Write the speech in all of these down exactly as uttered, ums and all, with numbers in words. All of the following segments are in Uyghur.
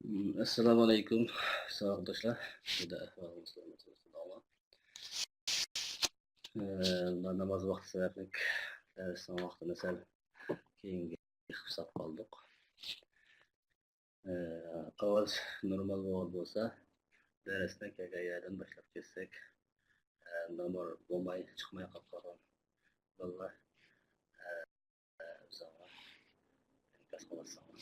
ئەسسالامۇ ئەلەيكۇم، ساۋاقداشلار. سىلەردە ئەھۋالىڭىز سالامەت بولسۇن، ئاللا. ئە، ناماز ۋاقتى سەۋەبلىك دەرسنىڭ ۋاقتىنى سەل كېيىنگە قىسقارتىپ قالدۇق. ئە، ئاۋاز نورمال بولغان بولسا، دەرسنى كەلگەن يەردىن باشلاپ كەتسەك، ئە، نومۇر بولماي، چىقماي قاپقالغان بالىلار، ئە، ئۆزۈڭلار ئىنكاس قىلىۋاتساڭلار.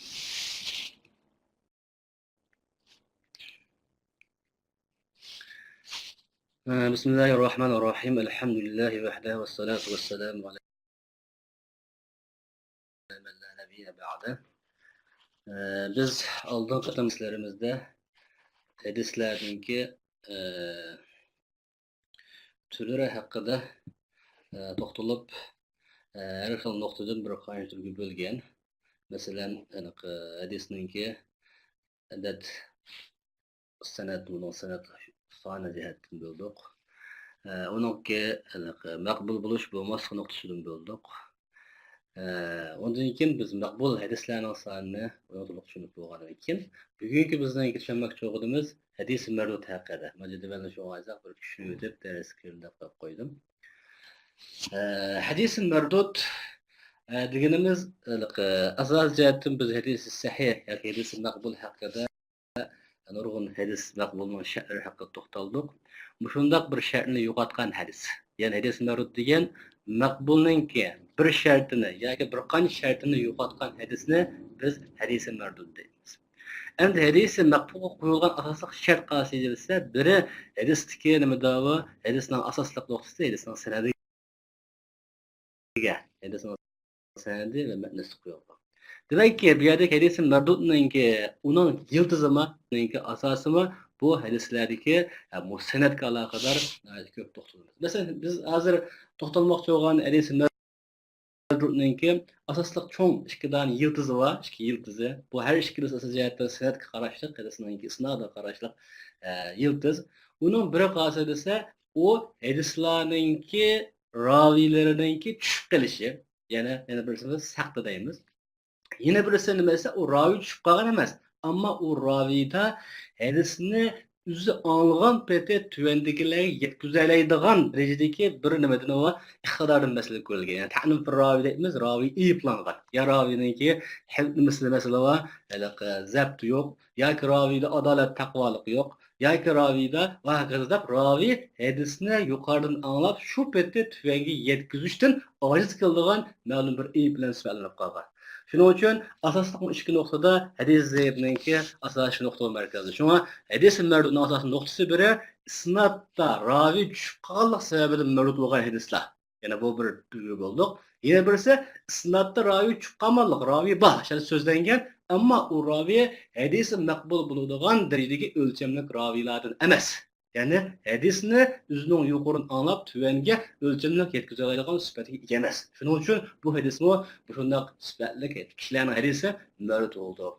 بسم الله الرحمن الرحيم. الحمد لله وحده والصلاة والسلام على من لا نبي بعده. بىز ئالدىنقى دەرسلىرىمىزدە ھەدىسلەرنىڭكى، تۈرلىرى ھەققىدە، ئە، توختىلىپ، ئە، ھەر خىل نۇقتىدىن بىر قانچە تۈرگە بۆلگەن. مەسىلەن، ھېلىقى ھەدىسنىڭكى ئەدەت، سەنەد، ئۇنىڭ سەنەد سانى جەھەتتىن بۆلدۇق. ئە، ئۇنىڭكى ھېلىقى مەقبۇل بولۇش، بولماسلىق نۇقتىسىدىن بۆلدۇق. ئە، ئۇندىن كېيىن بىز مەقبۇل ھەدىسلەرنىڭ سانىنى ئۇنى تولۇق چۈشىنىپ بولغاندىن كېيىن، بۈگۈنكى بىزنىڭ چۈشەنمەكچى بولغىنىمىز ھەدىسى مەردۇد ھەققىدە. مانا جەدۋەلنى شۇڭا ئازراق بىر چۈشىنىۋېتىپ، دەرسكە كىرىمدەپ قويۇپ قويدۇم. ئە، ھەدىسى مەردۇد، ئە، دېگىنىمىز، ھېلىقى، ئاساسىي جەھەتتىن بىز ھەدىسى سەھىھ ياكى ھەدىسى مەقبۇل ھەققىدە نۇرغۇن ھەدىس مەقبۇلنىڭ شەرتلىرى ھەققىدە توختالدۇق. مۇشۇنداق بىر شەرتنى يوقاتقان ھەدىس. يەنى ھەدىس مەردۇد دېگەن مەقبۇلنىڭكى بىر شەرتىنى ياكى بىر قانچە شەرتىنى يوقاتقان ھەدىسنى بىز ھەدىسى مەردۇد دەيمىز. ئەمدى ھەدىسى مەقبۇلغا قويۇلغان ئاساسلىق شەرت قايسى دېسە، بىرى ھەدىستىكى نېمە دەۋا، ھەدىسنىڭ ئاساسلىق نۇقتىسى ھەدىسنىڭ سەنەدى. ھەدىسنىڭ سەنەدى ۋە مەتنىسى قويۇلغان. دېمەككى، بۇ يەردىكى ھەدىسى مەردۇدنىڭكى ئۇنىڭ يىلتىزىمۇ، ئۇنىڭكى ئاساسىمۇ بۇ ھەدىسلەردىكى، ھە، مۇسەننەدكە ئالاقىدار ناھايىتى كۆپ توختىلىمىز. مەسىلەن، بىز ھازىر توختالماقچى بولغان ھەدىسى مەردۇدنىڭكى ئاساسلىق چوڭ ئىككى دانە يىلتىزى بار، ئىككى يىلتىزى. بۇ ھەر ئىككىلىسى ئاساسىي جەھەتتىن سەنەدكە قاراشلىق، ھەدىسنىڭكى ئىسنادىغا قاراشلىق، ئە، يىلتىز. ئۇنىڭ بىرى قايسى دېسە، ئۇ ھەدىسلەرنىڭكى راۋىيلىرىنىڭكى چۈشۈپ قېلىشى، يەنى، يەنە بىرسىنى سەقتە دەيمىز. يەنە بىرسى نېمە دېسە، ئۇ راۋىي چۈشۈپ قالغان ئەمەس، ئەمما ئۇ راۋىيدا ھەدىسنى ئۆزى ئاڭلىغان پېتى تۆۋەندىكىلەرگە يەتكۈزەلەيدىغان دەرىجىدىكى بىر نېمىدىن ئۇ ئىقتىداردىن مەسىلە كۆرۈلگەن. يەنى تەئنۇن فىر راۋىي دەيمىز، راۋىي ئېيىبلانغان. يا راۋىينىڭكى ھە-، نېمىسىدە مەسىلە بار، ھېلىقى زەبتى يوق، ياكى راۋىيدا ئادالەت، تەقۋالىق يوق. ياكى راۋىيدا ۋە ھاكازا دەپ راۋىي ھەدىسنى يۇقىرىدىن ئاڭلاپ، شۇ پېتى تۆۋەنگە يەتكۈزۈشتىن ئاجىز كېلىدىغان مەلۇم بىر ئەيىب بىلەن سۈپەتلىنىپ قالغان. شۇنىڭ ئۈچۈن ئاساسلىق ئىككى نۇقتىدا ھەدىس زەئىپنىڭكى ئاساسىي نۇقتا مەركەزى. شۇڭا ھەدىس مەردۇدنىڭ ئاساسىي نۇقتىسى بىرى، ئىسنادتا راۋىي چۈشۈپ قالغانلىق سەۋەبىدىن مەردۇد بولغان ھەدىسلەر. يەنە بۇ بىر تۈرگە بۆلدۇق. يەنە بىرسى، ئىسنادتا راۋىي چۈشۈپ قالمىغانلىق، راۋىي بار، شەرت سۆزلەنگەن، ئەمما ئۇ راۋىي ھەدىسى مەقبۇل بولىدىغان دەرىجىدىكى ئۆلچەملىك راۋىيلاردىن ئەمەس. يەنى ھەدىسنى ئۆزىنىڭ يۇقىرىدىن ئاڭلاپ، تۆۋەنگە ئۆلچەملىك يەتكۈزەلەيدىغان سۈپەتكە ئىگە ئەمەس. شۇنىڭ ئۈچۈن بۇ ھەدىسمۇ مۇشۇنداق سۈپەتلىك كىشىلەرنىڭ ھەدىسى مەردۇد بولىدۇ.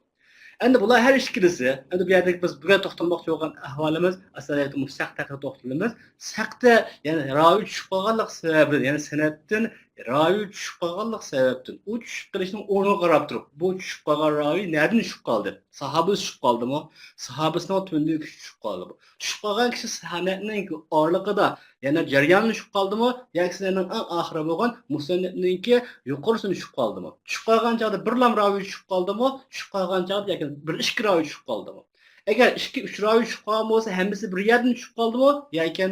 ئەمدى بۇلار ھەر ئىككىلىسى، ئەمدى بۇ يەردىكى بىز بۈگۈن توختالماقچى بولغان ئەھۋالىمىز، ئاساسىيەتتە مۇشۇ سەقتە ھەققىدە توختىلىمىز. سەقتە، يەنى راۋىي چۈشۈپ قالغانلىق سەۋەبىدىن، يەنى سەنەدتىن راۋىي چۈشۈپ قالغانلىق سەۋەبىدىن، ئۇ چۈشۈپ قېلىشنىڭ ئورنىغا قاراپ تۇرۇپ، بۇ چۈشۈپ قالغان راۋىي نەدىن چۈشۈپ قالدى؟ ساھابىسى چۈشۈپ قالدىمۇ؟ ساھابىسىنىڭ تۆۋىنىدىكى كىشى چۈشۈپ قالدىمۇ؟ چۈشۈپ قالغان كىشى سەنەدنىڭ ئارىلىقىدا يەنە جەرياندا چۈشۈپ قالدىمۇ ياكى سەنەدنىڭ ئەڭ ئاخىرى بولغان مۇسەننەپنىڭكى يۇقىرىسىدا چۈشۈپ قالدىمۇ؟ چۈشۈپ قالغان چاغدا بىرلام راۋىي چۈشۈپ قالدىمۇ؟ چۈشۈپ قالغان چاغدا ياكى بىر ئىككى راۋىي چۈشۈپ قالدىمۇ؟ ئەگەر ئىككى، ئۈچ راۋىي چۈشۈپ قالغان بولسا، ھەممىسى بىر يەردىن چۈشۈپ قالدىمۇ؟ ياكى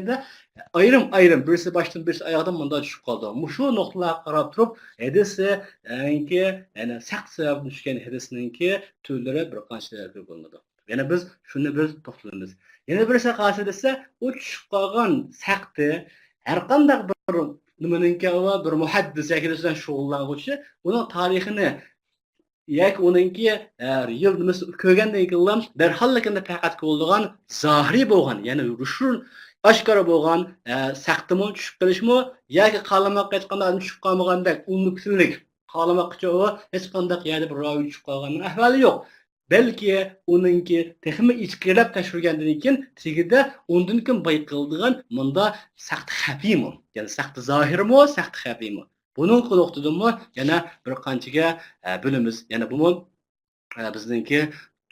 ئايرىم-ئايرىم، بىرسى باشتىن، بىرسى ئاياغدىن مۇنداق چۈشۈپ قالدىمۇ؟ مۇشۇ نۇقتىلارغا قاراپ تۇرۇپ، ھەدىسنىڭكى، يەنى سەقتە سەۋەبىدىن چۈشكەن ھەدىسنىڭكى تۈرلىرى بىر قانچە تۈرگە بۆلۈنىدۇ. يەنە بىز شۇنى بىز توختىلىمىز. يەنە بىرسى قايسى دېسە، ئۇ چۈشۈپ قالغان سەقتە ھەر قانداق بىر نېمىنىڭكى، بىر مۇھەددىس ياكى بىلەن شۇغۇللانغۇچى ئۇنىڭ تارىخىنى ياكى ئۇنىڭكى، ئە، يىل نېمىسى كۆرگەندىن كېيىنلا دەرھاللىكىندا پەقەت كۆرۈلىدىغان زاھىرىي بولغان، يەنى روشن، ئاشكارا بولغان، ئە، سەقتىمۇ چۈشۈپ قېلىشمۇ ياكى قالىماققا ھېچقانداق چۈشۈپ قالمىغاندەك ئۇنتۇلۇپ، قالىماققىچە ئۇ ھېچقانداق يەردە بىر راۋىي چۈشۈپ قالغاننىڭ ئەھۋالى يوق. بەلكى ئۇنىڭكى تېخىمۇ ئىچكىرىلەپ تەكشۈرگەندىن كېيىن تېگىدە ئۇندىن كېيىن بايقىلىدىغان مۇندا سەقتە خەپىيمۇ، يەنى سەقتە زاھىرمۇ، سەقتە خەپىيمۇ. بۇنىڭ نۇقتىدىنمۇ يەنە بىر قانچىگە، ئە، بۆلىمىز. يەنە بۇمۇ، ئە، بىزنىڭكى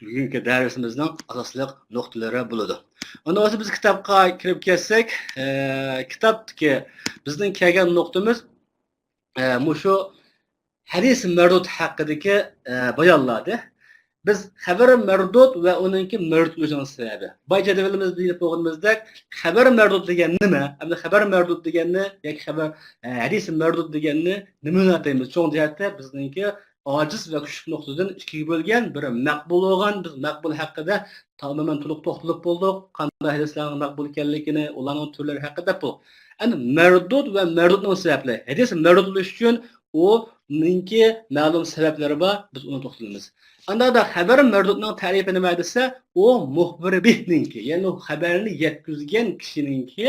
بۈگۈنكى دەرسىمىزنىڭ ئاساسلىق نۇقتىلىرى بولىدۇ. ئۇنداق بولسا بىز كىتابقا كىرىپ كەتسەك، ئە، كىتابتىكى بىزنىڭ كەلگەن نۇقتىمىز، ئە، مۇشۇ ھەدىس مەردۇد ھەققىدىكى، ئە، بايانلاردى. بىز خەبەر مەردۇد ۋە ئۇنىڭكى مەردۇد بولۇشىنىڭ سەۋەبى. بايا جەدۋىلىمىزدە دېيىپ بولغىنىمىزدەك، خەبەر مەردۇد دېگەن نېمە؟ ئەمدى خەبەر مەردۇد دېگەننى ياكى خەبەر، ئە، ھەدىس مەردۇد دېگەننى نېمە دەيمىز؟ چوڭ جەھەتتە بىزنىڭكى ئاجىز ۋە كۈچلۈك نۇقتىدىن ئىككىگە بۆلگەن، بىرى مەقبۇل بولغان، بىز مەقبۇل ھەققىدە تامامەن تولۇق توختىلىپ بولدۇق، قانداق ھەدىسلەرنىڭ مەقبۇل ئىكەنلىكىنى، ئۇلارنىڭ تۈرلىرى ھەققىدە دەپ بولدۇق. ئەمدى مەردۇد ۋە مەردۇدنىڭ سەۋەبلىرى، ھەدىس مەردۇد بولۇش ئۈچۈن ئۇنىڭكى مەلۇم سەۋەبلىرى بار، بىز ئۇنى توختىلىمىز. ئانداقتا خەبەر مەردۇدنىڭ تەرىپى نېمە دېسە، ئۇ مۇخبىر بىھنىڭكى، يەنى ئۇ خەبەرنى يەتكۈزگەن كىشىنىڭكى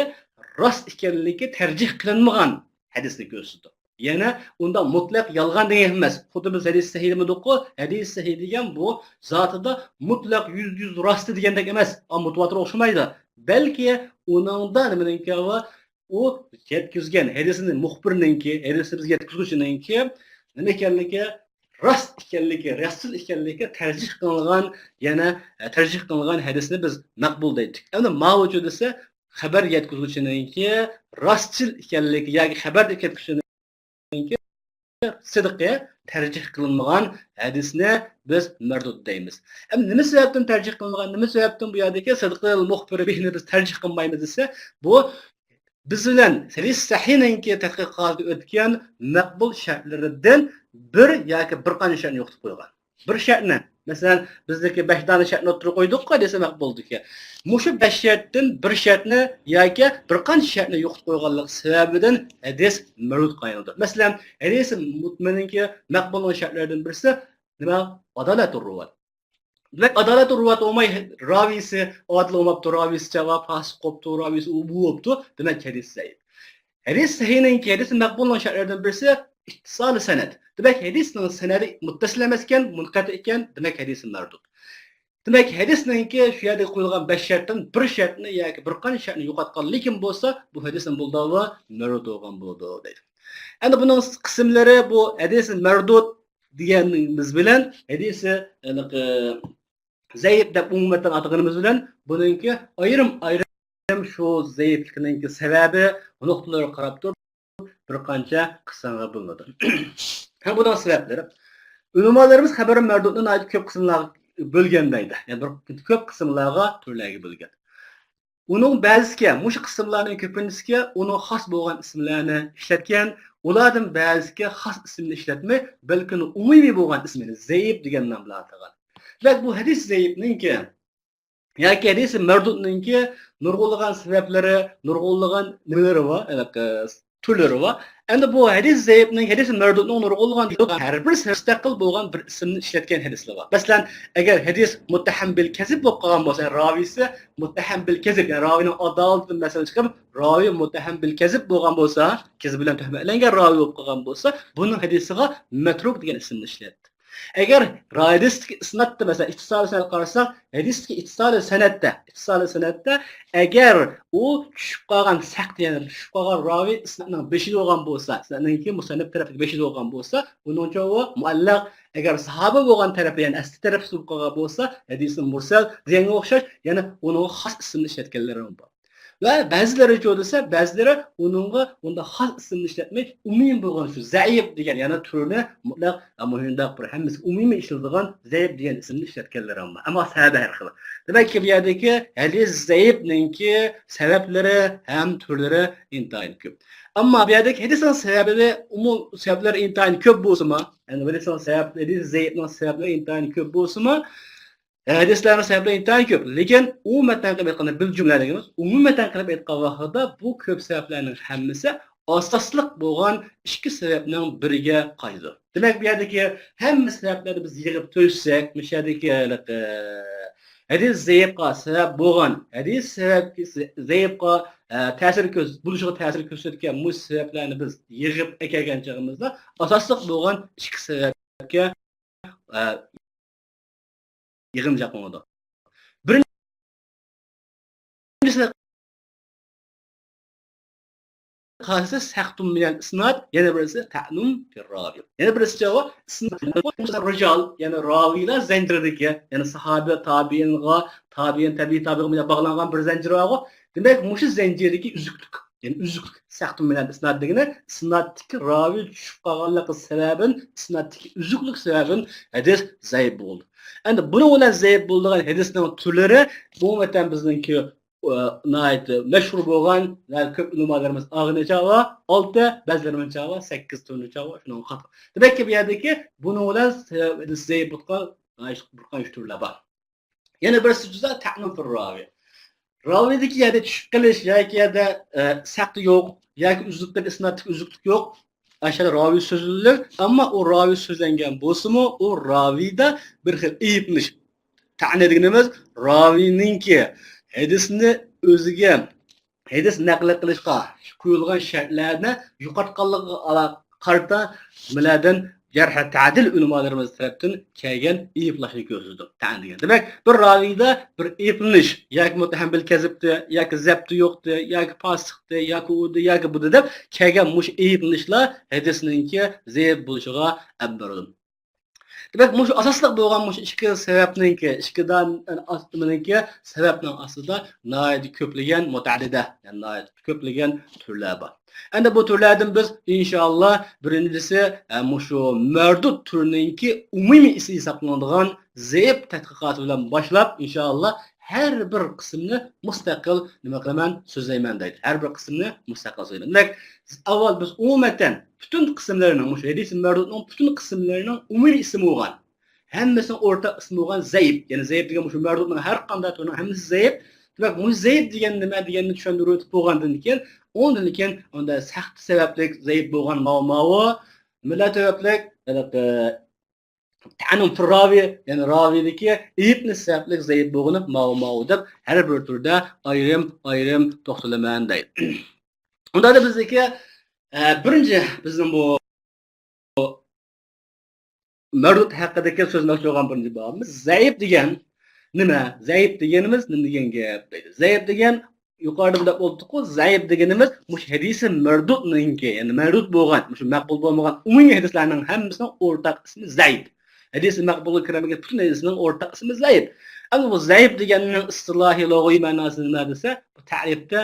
راست ئىكەنلىكى تەرجىھ قىلىنمىغان ھەدىسنى كۆرسىتىدۇ. يەنى ئۇنداق مۇتلەق يالغان دېگەن ئەمەس. خۇددى بىز ھەدىس سەھىھ دېمىدۇققۇ؟ ھەدىس سەھىھ دېگەن بۇ زاتىدا مۇتلەق يۈزدە يۈز راستى دېگەندەك ئەمەس. ئا، مۇتەۋاتىرغا ئوخشىمايدۇ. بەلكى ئۇنىڭدا نېمىنىڭكى بار؟ ئۇ يەتكۈزگەن ھەدىسنى مۇخبىرنىڭكى، ھەدىسنى بىزگە يەتكۈزگۈچىنىڭكى نېمە ئىكەنلىكى، راست ئىكەنلىكى، راستچىل ئىكەنلىكى تەرجىھ قىلىنغان، يەنە، ئە، تەرجىھ قىلىنغان ھەدىسنى بىز مەقبۇل دەيتتۇق. ئەمدى ماۋۇچۇ دېسە، خەبەر يەتكۈزگۈچىنىڭكى راستچىل ئىكەنلىكى ياكى خەبەر يەتكۈزگۈچىنىڭكى سىدقى تەرجىھ قىلىنمىغان ھەدىسنى بىز مەردۇد دەيمىز. ئەمدى نېمە سەۋەبتىن تەرجىھ قىلىنمىغان، نېمە سەۋەبتىن بۇ يەردىكى سىدقىل مۇخبىر بىھنى بىز تەرجىھ قىلمايمىز دېسە، بۇ بىز بىلەن ھەدىس سەھىھنىڭكى تەتقىقاتى ئۆتكەن مەقبۇل شەرتلىرىدىن بىر ياكى بىر قانچە شەرتنى يوقىتىپ قويغان. بىر شەرتنى، مەسىلەن، بىزدىكى بەش دانە شەرتنى ئوتتۇرىغا قويدۇققۇ، دېسە مەقبۇلدىكى. مۇشۇ بەش شەرتتىن بىر شەرتنى ياكى بىر قانچە شەرتنى يوقىتىپ قويغانلىقى سەۋەبىدىن ھەدىس مەردۇد قىلىنىدۇ. مەسىلەن، ھەدىس مۇتمىنىڭكى مەقبۇلنىڭ شەرتلىرىدىن بىرسى نېمە؟ ئادالەتۇر رۇۋات. دېمەك، ئادالەتۇر رۇۋات بولماي، راۋىسى ئادىل بولماپتۇ، راۋىسى جاۋاب پاسىق بوپتۇ، راۋىسى ئۇ بۇ بوپتۇ، دېمەك، ھەدىس زەئىپ. ھەدىس سەھىھنىڭكى، ھەدىس مەقبۇلنىڭ شەرتلىرىدىن بىرسى ئىتتىسالى سەنەد. دېمەك، ھەدىسنىڭ سەنەدى مۇتتەسىل ئەمەس ئىكەن، مۇنقەتىئ ئىكەن، دېمەك، ھەدىس مەردۇد. دېمەك، ھەدىسنىڭكى شۇ يەردە قويۇلغان بەش شەرتتىن بىر شەرتنى ياكى بىر قانچە شەرتنى يوقاتقانلىكىن بولسا، بۇ ھەدىس نېمە بولىدۇ؟ مەردۇد بولغان بولىدۇ، دەيدۇ. ئەمدى بۇنىڭ قىسىملىرى، بۇ ھەدىس مەردۇد دېگىنىمىز بىلەن ھەدىسى، ھېلىقى، زەئىپ دەپ ئومۇمەن ئاتىغىنىمىز بىلەن بۇنىڭكى ئايرىم-ئايرىم شۇ زەئىپلىكىنىڭكى سەۋەبى، نۇقتىلىرىغا قاراپ تۇرۇپ بىر قانچە قىسىمغا بۆلۈنىدۇ. ھەم بۇنىڭ سەۋەبلىرى. ئۆلىمالىرىمىز خەبەر مەردۇدنى ناھايىتى كۆپ قىسىملارغا بۆلگەن دەيدۇ. يەنى بىر كۆپ قىسىملارغا، تۈرلەرگە بۆلگەن. ئۇنىڭ بەزىسىگە، مۇشۇ قىسىملارنىڭ كۆپىنچىسىگە ئۇنىڭ خاس بولغان ئىسىملارنى ئىشلەتكەن، ئۇلاردىن بەزىسىگە خاس ئىسىمنى ئىشلەتمەي، بەلكى ئۇنىڭ ئومۇمىي بولغان ئىسمىنى زەئىپ دېگەن نام بىلەن ئاتىغان. دېمەك، بۇ ھەدىس زەئىپنىڭكى ياكى ھەدىس مەردۇدنىڭكى نۇرغۇنلىغان سەۋەبلىرى، نۇرغۇنلىغان نېمىلىرى بار، ھېلىقى، تۈرلىرى بار. ئەمدى بۇ ھەدىس زەئىپنىڭ، ھەدىس مەردۇدنىڭ نۇرغۇنلىغان، ھەر بىر سەۋەب مۇستەقىل بولغان بىر ئىسىمنى ئىشلەتكەن ھەدىسلەر بار. مەسىلەن، ئەگەر ھەدىس مۇتتەھەم بىل كەزىب بولۇپ قالغان بولسا، يەنى راۋىسى مۇتتەھەم بىل كەزىب، يەنى راۋىنىڭ ئادالىتىدىن مەسىلە چىقىپ، راۋى مۇتتەھەم بىل كەزىب بولغان بولسا، كەزىب بىلەن تۆھمەتلەنگەن راۋى بولۇپ قالغان بولسا، بۇنىڭ ھەدىسىغا مەترۇك دېگەن ئىسىمنى ئىشلەتتى. ئەگەر ھەدىستىكى ئىسنادتا، مەسىلەن، ئىتتىسالىي سەنەدكە قارىساق، ھەدىستىكى ئىتتىسالىي سەنەدتە، ئىتتىسالىي سەنەدتە ئەگەر ئۇ چۈشۈپ قالغان سەقتى، يەنى چۈشۈپ قالغان راۋى ئىسنادنىڭ بېشىدا بولغان بولسا، ئىسنادنىڭكى مۇسەننىپ تەرەپتىكى بېشىدا بولغان بولسا، ئۇنىڭچۇ ئۇ مۇئەللەق. ئەگەر ساھابە بولغان تەرىپى، يەنى ئەسلى تەرەپى بولۇپ قالغان بولسا، ھەدىسى مۇرسەل دېگەنگە ئوخشاش، يەنە ئۇنىڭغا خاس ئىسىمنى ئىشلەتكەنلىرىمۇ بار. ۋە بەزىلىرىچۇ دېسە، بەزىلىرى ئۇنىڭغا ئۇنداق خاس ئىسىمنى ئىشلەتمەي، ئومۇمىي بولغان شۇ زەئىپ دېگەن، يەنى تۈرنى مۇتلەق، مۇشۇنداق بىر ھەممىسى ئومۇمىي ئىشلىتىدىغان زەئىپ دېگەن ئىسىمنى ئىشلەتكەنلىرى بار. ئەمما سەۋەبى ھەر خىل. دېمەك، بۇ يەردىكى ھەدىس زەئىپنىڭكى سەۋەبلىرى ھەم تۈرلىرى ئىنتايىن كۆپ. ئەمما بۇ يەردىكى ھەدىسنىڭ سەۋەبى، ئومۇم سەۋەبلىرى ئىنتايىن كۆپ بولسىمۇ، يەنى ھەدىسنىڭ سەۋەب، ھەدىس زەئىپنىڭ سەۋەبلىرى ئىنتايىن كۆپ بولسىمۇ، ھەدىسلەرنىڭ سەۋەبلىرى ئىنتايىن كۆپ. لېكىن ئومۇمەن قىلىپ ئېيتقاندا، بىل جۈملە دېگىنىمىز، ئومۇمەن قىلىپ ئېيتقان ۋاقتىدا بۇ كۆپ سەۋەبلەرنىڭ ھەممىسى ئاساسلىق بولغان ئىككى سەۋەبنىڭ بىرىگە قايىدۇ. دېمەك، بۇ يەردىكى ھەممە سەۋەبلەرنى بىز يىغىپ تۆشسەك، مۇشۇ يەردىكى، ئە، ھەدىس زەئىپقا سەۋەب بولغان، ھەدىس سەۋەب زەئىپقا، ئە، تەسىر كۆرس-، بولۇشىغا تەسىر كۆرسەتكەن مۇشۇ سەۋەبلەرنى بىز يىغىپ ئەكەلگەن چېغىمىزدا، ئاساسلىق بولغان ئىككى سەۋەبكە ئە، يىغىنجاق بولىدۇ. بىرىنچىسى، قارىسا سەختۇن مىنەل ئىسناد، يەنە بىرسى تەئنۇن فىر راۋى. يەنە بىرسى جاۋاب ئىسناد رىجال، يەنى راۋىيلار زەنجىرىدىكى، يەنى ساھابە، تابىئىنغا، تابىئىن، تەبىئىي تابىئىغا باغلانغان بىر زەنجىر بارغۇ. دېمەك، مۇشۇ زەنجىردىكى ئۈزۈكلۈك، يەنى ئۈزۈكلۈك، سەختۇن مىنەل ئىسناد دېگىنى ئىسنادتىكى راۋى چۈشۈپ قالغانلىقى سەۋەبىدىن ئىسنادتىكى ئۈزۈكلۈك سەۋەبىدىن ھەدىس زەئىپ بولدى. ئەمدى بۇنىڭ بىلەن زەئىپ بولىدىغان ھەدىسنىڭ تۈرلىرى ئومۇمەن بىزنىڭكى ئە، ناھايىتى مەشھۇر بولغان، كۆپ ئۆلىمالىرىمىز ئاغىنى چاغا ئالتە، بەزىلىرىمىز چاغا سەككىز تۈرنى چاغا شۇنىڭغا قاتار. دېمەككى، بۇ يەردىكى بۇنىڭ بىلەن زەئىپ بولغان بىر قانچە تۈرلەر بار. يەنە بىرسى جۈزا تەئنۇن فىر راۋى. راۋىدىكى يەردە چۈشۈپ قېلىش ياكى يەردە ئە، سەختە يوق ياكى ئۈزۈكلۈك، ئىسنادتىكى ئۈزۈكلۈك يوق. ئاشۇ راۋى سۆزلىنىدۇ، ئەمما ئۇ راۋى سۆزلەنگەن بولسىمۇ، ئۇ راۋىدا بىر خىل ئەيىبلىنىش. تەئنە دېگىنىمىز راۋىنىڭكى ھەدىسنى ئۆزىگە، ھەدىس نەقىل قىلىشقا قويۇلغان شەرتلەرنى يوقاتقانلىقىغا قارىتا نېمىلەردىن جەرھ تەدىل ئۆلىمالىرىمىز تەرەپتىن كەلگەن ئەيىبلاشنى كۆرسىتىدۇ. تەئنە دېگەن. دېمەك، بىر راۋىدا بىر ئەيىبلىنىش، ياكى مۇتتەھەم بىل كەزىبتى، ياكى زەبتى يوقتى، ياكى پاسىقتى، ياكى ئۇدى، ياكى بۇدى دەپ كەلگەن مۇشۇ ئەيىبلىنىشلار ھەدىسنىڭكى زەئىپ بولۇشىغا ئەپ بېرىدۇ. دېمەك، مۇشۇ ئاساسلىق بولغان مۇشۇ ئىككى سەۋەبنىڭكى، ئىككى دانىنىڭكى سەۋەبنىڭ ئاستىدا ناھايىتى كۆپلىگەن مۇتەئەددىدە، يەنى ناھايىتى كۆپلىگەن تۈرلەر بار. ئەمدى بۇ تۈرلەردىن بىز ئىنشائاللا بىرىنچىسى، ئە، مۇشۇ مەردۇد تۈرىنىڭكى ئومۇمىي ئىسمى ھېسابلىنىدىغان زەئىپ تەتقىقاتى بىلەن باشلاپ، ئىنشائاللا ھەر بىر قىسىمنى مۇستەقىل نېمە قىلىمەن، سۆزلەيمەن دەيدۇ. ھەر بىر قىسىمنى مۇستەقىل سۆزلەيمەن. دېمەك، ئاۋۋال بىز ئومۇمەن پۈتۈن قىسىملىرىنىڭ، مۇشۇ ھەدىسى مەردۇدنىڭ پۈتۈن قىسىملىرىنىڭ ئومۇمىي ئىسمى بولغان، ھەممىسىنىڭ ئورتاق ئىسمى بولغان زەئىپ. يەنى زەئىپ دېگەن مۇشۇ مەردۇدنىڭ ھەر قانداق تۈرىنىڭ ھەممىسى زەئىپ. دېمەك، مۇشۇ زەئىپ دېگەن نېمە دېگەننى چۈشەندۈرۈۋېتىپ بولغاندىن كېيىن، ئۇندىن كېيىن ئۇندا سەختە سەۋەبلىك زەئىپ بولغان ماۋۇ ماۋۇ، مىللەت سەۋەبلىك، ھېلىقى تەئنۇن فىر راۋى، يەنى راۋىدىكى ئەيىبلىنىش سەۋەبلىك زەئىپ بولغىنى ماۋۇ ماۋۇ دەپ ھەر بىر تۈردە ئايرىم ئايرىم توختىلىمەن دەيدۇ. ئۇندا بىزدىكى، ئە، بىرىنچى بىزنىڭ بۇ مەردۇد ھەققىدىكى سۆزلىمەكچى بولغان بىرىنچى بابىمىز زەئىپ دېگەن نېمە؟ زەئىپ دېگىنىمىز نېمە دېگەن گەپ دەيدۇ. زەئىپ دېگەن يۇقىرىدا دەپ ئولتۇققۇ، زەئىپ دېگىنىمىز مۇشۇ ھەدىسى مەردۇدنىڭكى، يەنى مەردۇد بولغان، مۇشۇ مەقبۇل بولمىغان ئومۇمىي ھەدىسلەرنىڭ ھەممىسىنىڭ ئورتاق ئىسمى زەئىپ. ھەدىسى مەقبۇلغا كىرمىگەن پۈتۈن ھەدىسنىڭ ئورتاق ئىسمى زەئىپ. ئەمما بۇ زەئىپ دېگەننىڭ ئىستىلاھىي لۇغىۋى مەناسى نېمە دېسە، بۇ تەرىپتە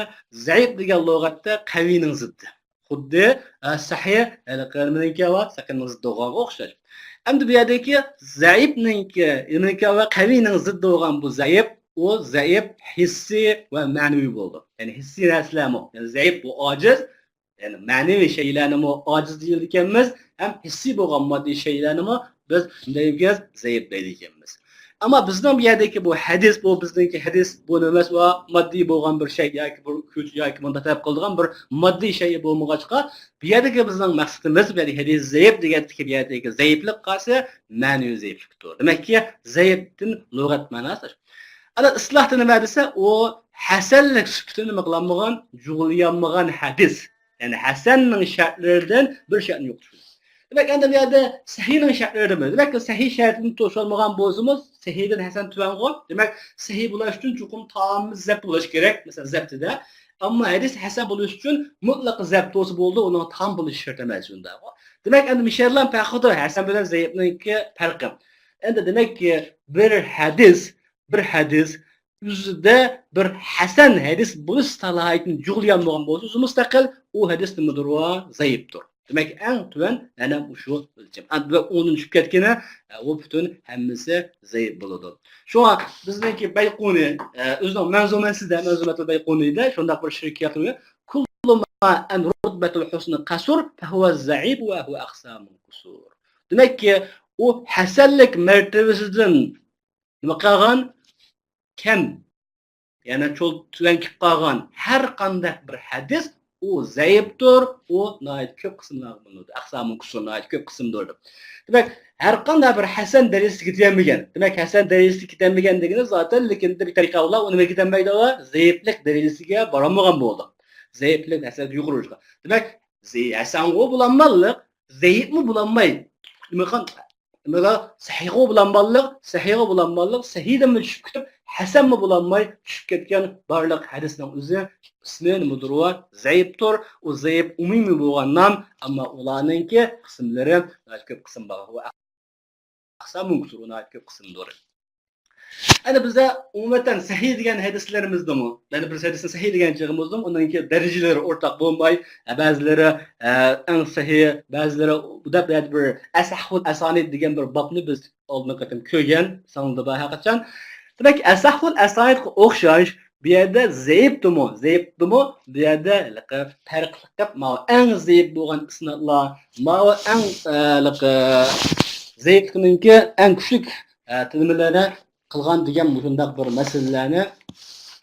زەئىپ دېگەن لۇغەتتە قەۋىنىڭ زىددى. خۇددى، ئە، سەھىھ، يەنى قەۋىنىڭكى ۋە سەقىمنىڭ زىددى بولغانغا ئوخشاش. ئەمدى بۇ يەردىكى زەئىپنىڭكى، يەنىكى ۋە قەۋىنىڭ زىددى بولغان بۇ زەئىپ، ئۇ زەئىپ ھېسسىي ۋە مەنىۋى بولىدۇ. يەنى ھېسسىي نەرسىلەرمۇ، يەنى زەئىپ بۇ ئاجىز، يەنى مەنىۋى شەيئىلەرنىمۇ ئاجىز دېيىدىكەنمىز، ھەم ھېسسىي بولغان ماددىي شەيئىلەرنىمۇ بىز نېمە دەيدىكەنمىز؟ زەئىپ دەيدىكەنمىز. ئەمما بىزنىڭ بۇ يەردىكى بۇ ھەدىس، بۇ بىزنىڭكى ھەدىس، بۇ نېمە ئەمەس، بۇ ماددىي بولغان بىر شەي ياكى بىر كۈچ ياكى مۇنداق تەلەپ قىلىدىغان بىر ماددىي شەي بولمىغاچقا، بۇ يەردىكى بىزنىڭ مەقسىتىمىز، بۇ يەردىكى ھەدىس زەئىپ دېگەندىكى بۇ يەردىكى زەئىپلىك قارىسى مەنىۋى زەئىپلىكتۇر. دېمەككى، زەئىپتىن لۇغەت مەناسى. ئەنە ئىستىلاھتا نېمە دېسە، ئۇ ھەسەنلىك سۈپىتىنى نېمە قىلالمىغان، جۇغلىيالمىغان ھەدىس. يەنى ھەسەننىڭ شەرتلىرىدىن بىر شەرتنى يوقىتىش. دېمەك، ئەمدى بۇ يەردە سەھىھنىڭ شەرتلىرى نېمە؟ دېمەك، سەھىھ شەرتىنى توشۇۋالمىغان بولسىمۇ، سەھىھدىن ھەسەن تۆۋەنغۇ. دېمەك، سەھىھ بولۇش ئۈچۈن چوقۇم تامامى زەبت بولۇش كېرەك، مەسىلەن، زەبتىدە. ئەمما ھەدىس ھەسەن بولۇش ئۈچۈن مۇتلەق زەبت بولسا بولىدۇ، ئۇنىڭ تام بولۇشى شەرت ئەمەس، شۇنداقغۇ. دېمەك، ئەمدى مۇشۇ يەردىلا پەرقىدۇر، ھەسەن بىلەن زەئىپنىڭكى پەرقى. ئەمدى دېمەككى، بىر ھەدىس، بىر ھەدىس ئۆزىدە بىر ھەسەن ھەدىس بولۇش سالاھىيىتىنى جۇغلىيالمىغان بولسا، ئۆزى مۇستەقىل، ئۇ ھەدىس نېمىدۇر؟ زەئىپتۇر. دېمەك، ئەڭ تۆۋەن مانا مۇشۇ ئۆلچەم. ئەمدى ئۇنىڭدىن چۈشۈپ كەتكىنى، ئۇ پۈتۈن ھەممىسى زەئىپ بولىدۇ. شۇڭا بىزنىڭكى بەيقۇنى، ئۆزىنىڭ مەنزۇمەسىدە، مەنزۇمەتۇل بەيقۇنىدە شۇنداق بىر شېئىر كەلتۈرگەن، كۇللۇ ما ئەن رۇتبەتۇل ھۇسنى قەسۇر، فەھۇۋە زەئىپ ۋە ھۇۋە ئەقسامۇن قۇسۇر. دېمەككى، ئۇ ھەسەنلىك مەرتىۋىسىدىن نېمە قالغان؟ كەم، يەنى چول تۆۋەن كېلىپ قالغان ھەر قانداق بىر ھەدىس، ئۇ زەئىپتۇر، ئۇ ناھايىتى كۆپ قىسىملارغا بۆلۈنىدۇ. ئەقسامۇن قۇسۇر، ناھايىتى كۆپ قىسىمدۇر دەپ. دېمەك، ھەر قانداق بىر ھەسەن دەرىجىسىگە كېتەلمىگەن. دېمەك، ھەسەن دەرىجىسىگە كېتەلمىگەن دېگىنى زاتەن، لېكىن بىر تەرىقە ئۇلار ئۇنىڭغا كېتەلمەيدۇ، زەئىپلىك دەرىجىسىگە بارالمىغان بولىدۇ. زەئىپلىك ھەسەنگە يۇقىرى ئۇچقان. دېمەك، زە-، ھەسەنغۇ بولالمايدۇ، زەئىپمۇ بولالماي، نېمە قىل-، نېمىلا، سەھىھغۇ بولالمايدۇ، سەھىھغۇ بولالمايدۇ، سەھىھدىنمۇ چۈشۈپ كېتىپ، ھەسەنمۇ بولالماي چۈشۈپ كەتكەن بارلىق ھەدىسنىڭ ئۆزى ئىسمى نېمىدۇر؟ زەئىپتۇر. ئۇ زەئىپ ئومۇمىي بولغان نام، ئەمما ئۇلارنىڭكى قىسىملىرى ناھايىتى كۆپ قىسىم بار. ئەقسامۇ كۇسۇر، ناھايىتى كۆپ قىسىمدۇر. ئەنە بىزدە ئومۇمەن سەھىھ دېگەن ھەدىسلىرىمىزدىمۇ، يەنى بىر ھەدىسنى سەھىھ دېگەن چېغىمىزدىمۇ، ئۇنىڭكى دەرىجىلىرى ئورتاق بولماي، بەزىلىرى ئەڭ سەھىھ، بەزىلىرى دەپ، بىر ئەسەھھۇل ئەسانىد دېگەن بىر بابنى بىز ئالدىنقى قېتىم كۆرگەن، ساڭلىدا بار ھەرقاچان. دېمەك، ئەسەھھۇل ئەسانىدقا ئوخشاش، بۇ يەردە زەئىپتىمۇ، زەئىپتىمۇ، بۇ يەردە ھېلىقى پەرقلىق گەپ، ماۋۇ ئەڭ زەئىپ بولغان ئىسنادلار، ماۋۇ ئەڭ، ئە، ھېلىقى زەئىپلىكنىڭكى ئەڭ كۈچلۈك، ئە، تىلىمىلەرنى قىلغان دېگەن مۇشۇنداق بىر مەسىلىلەرنى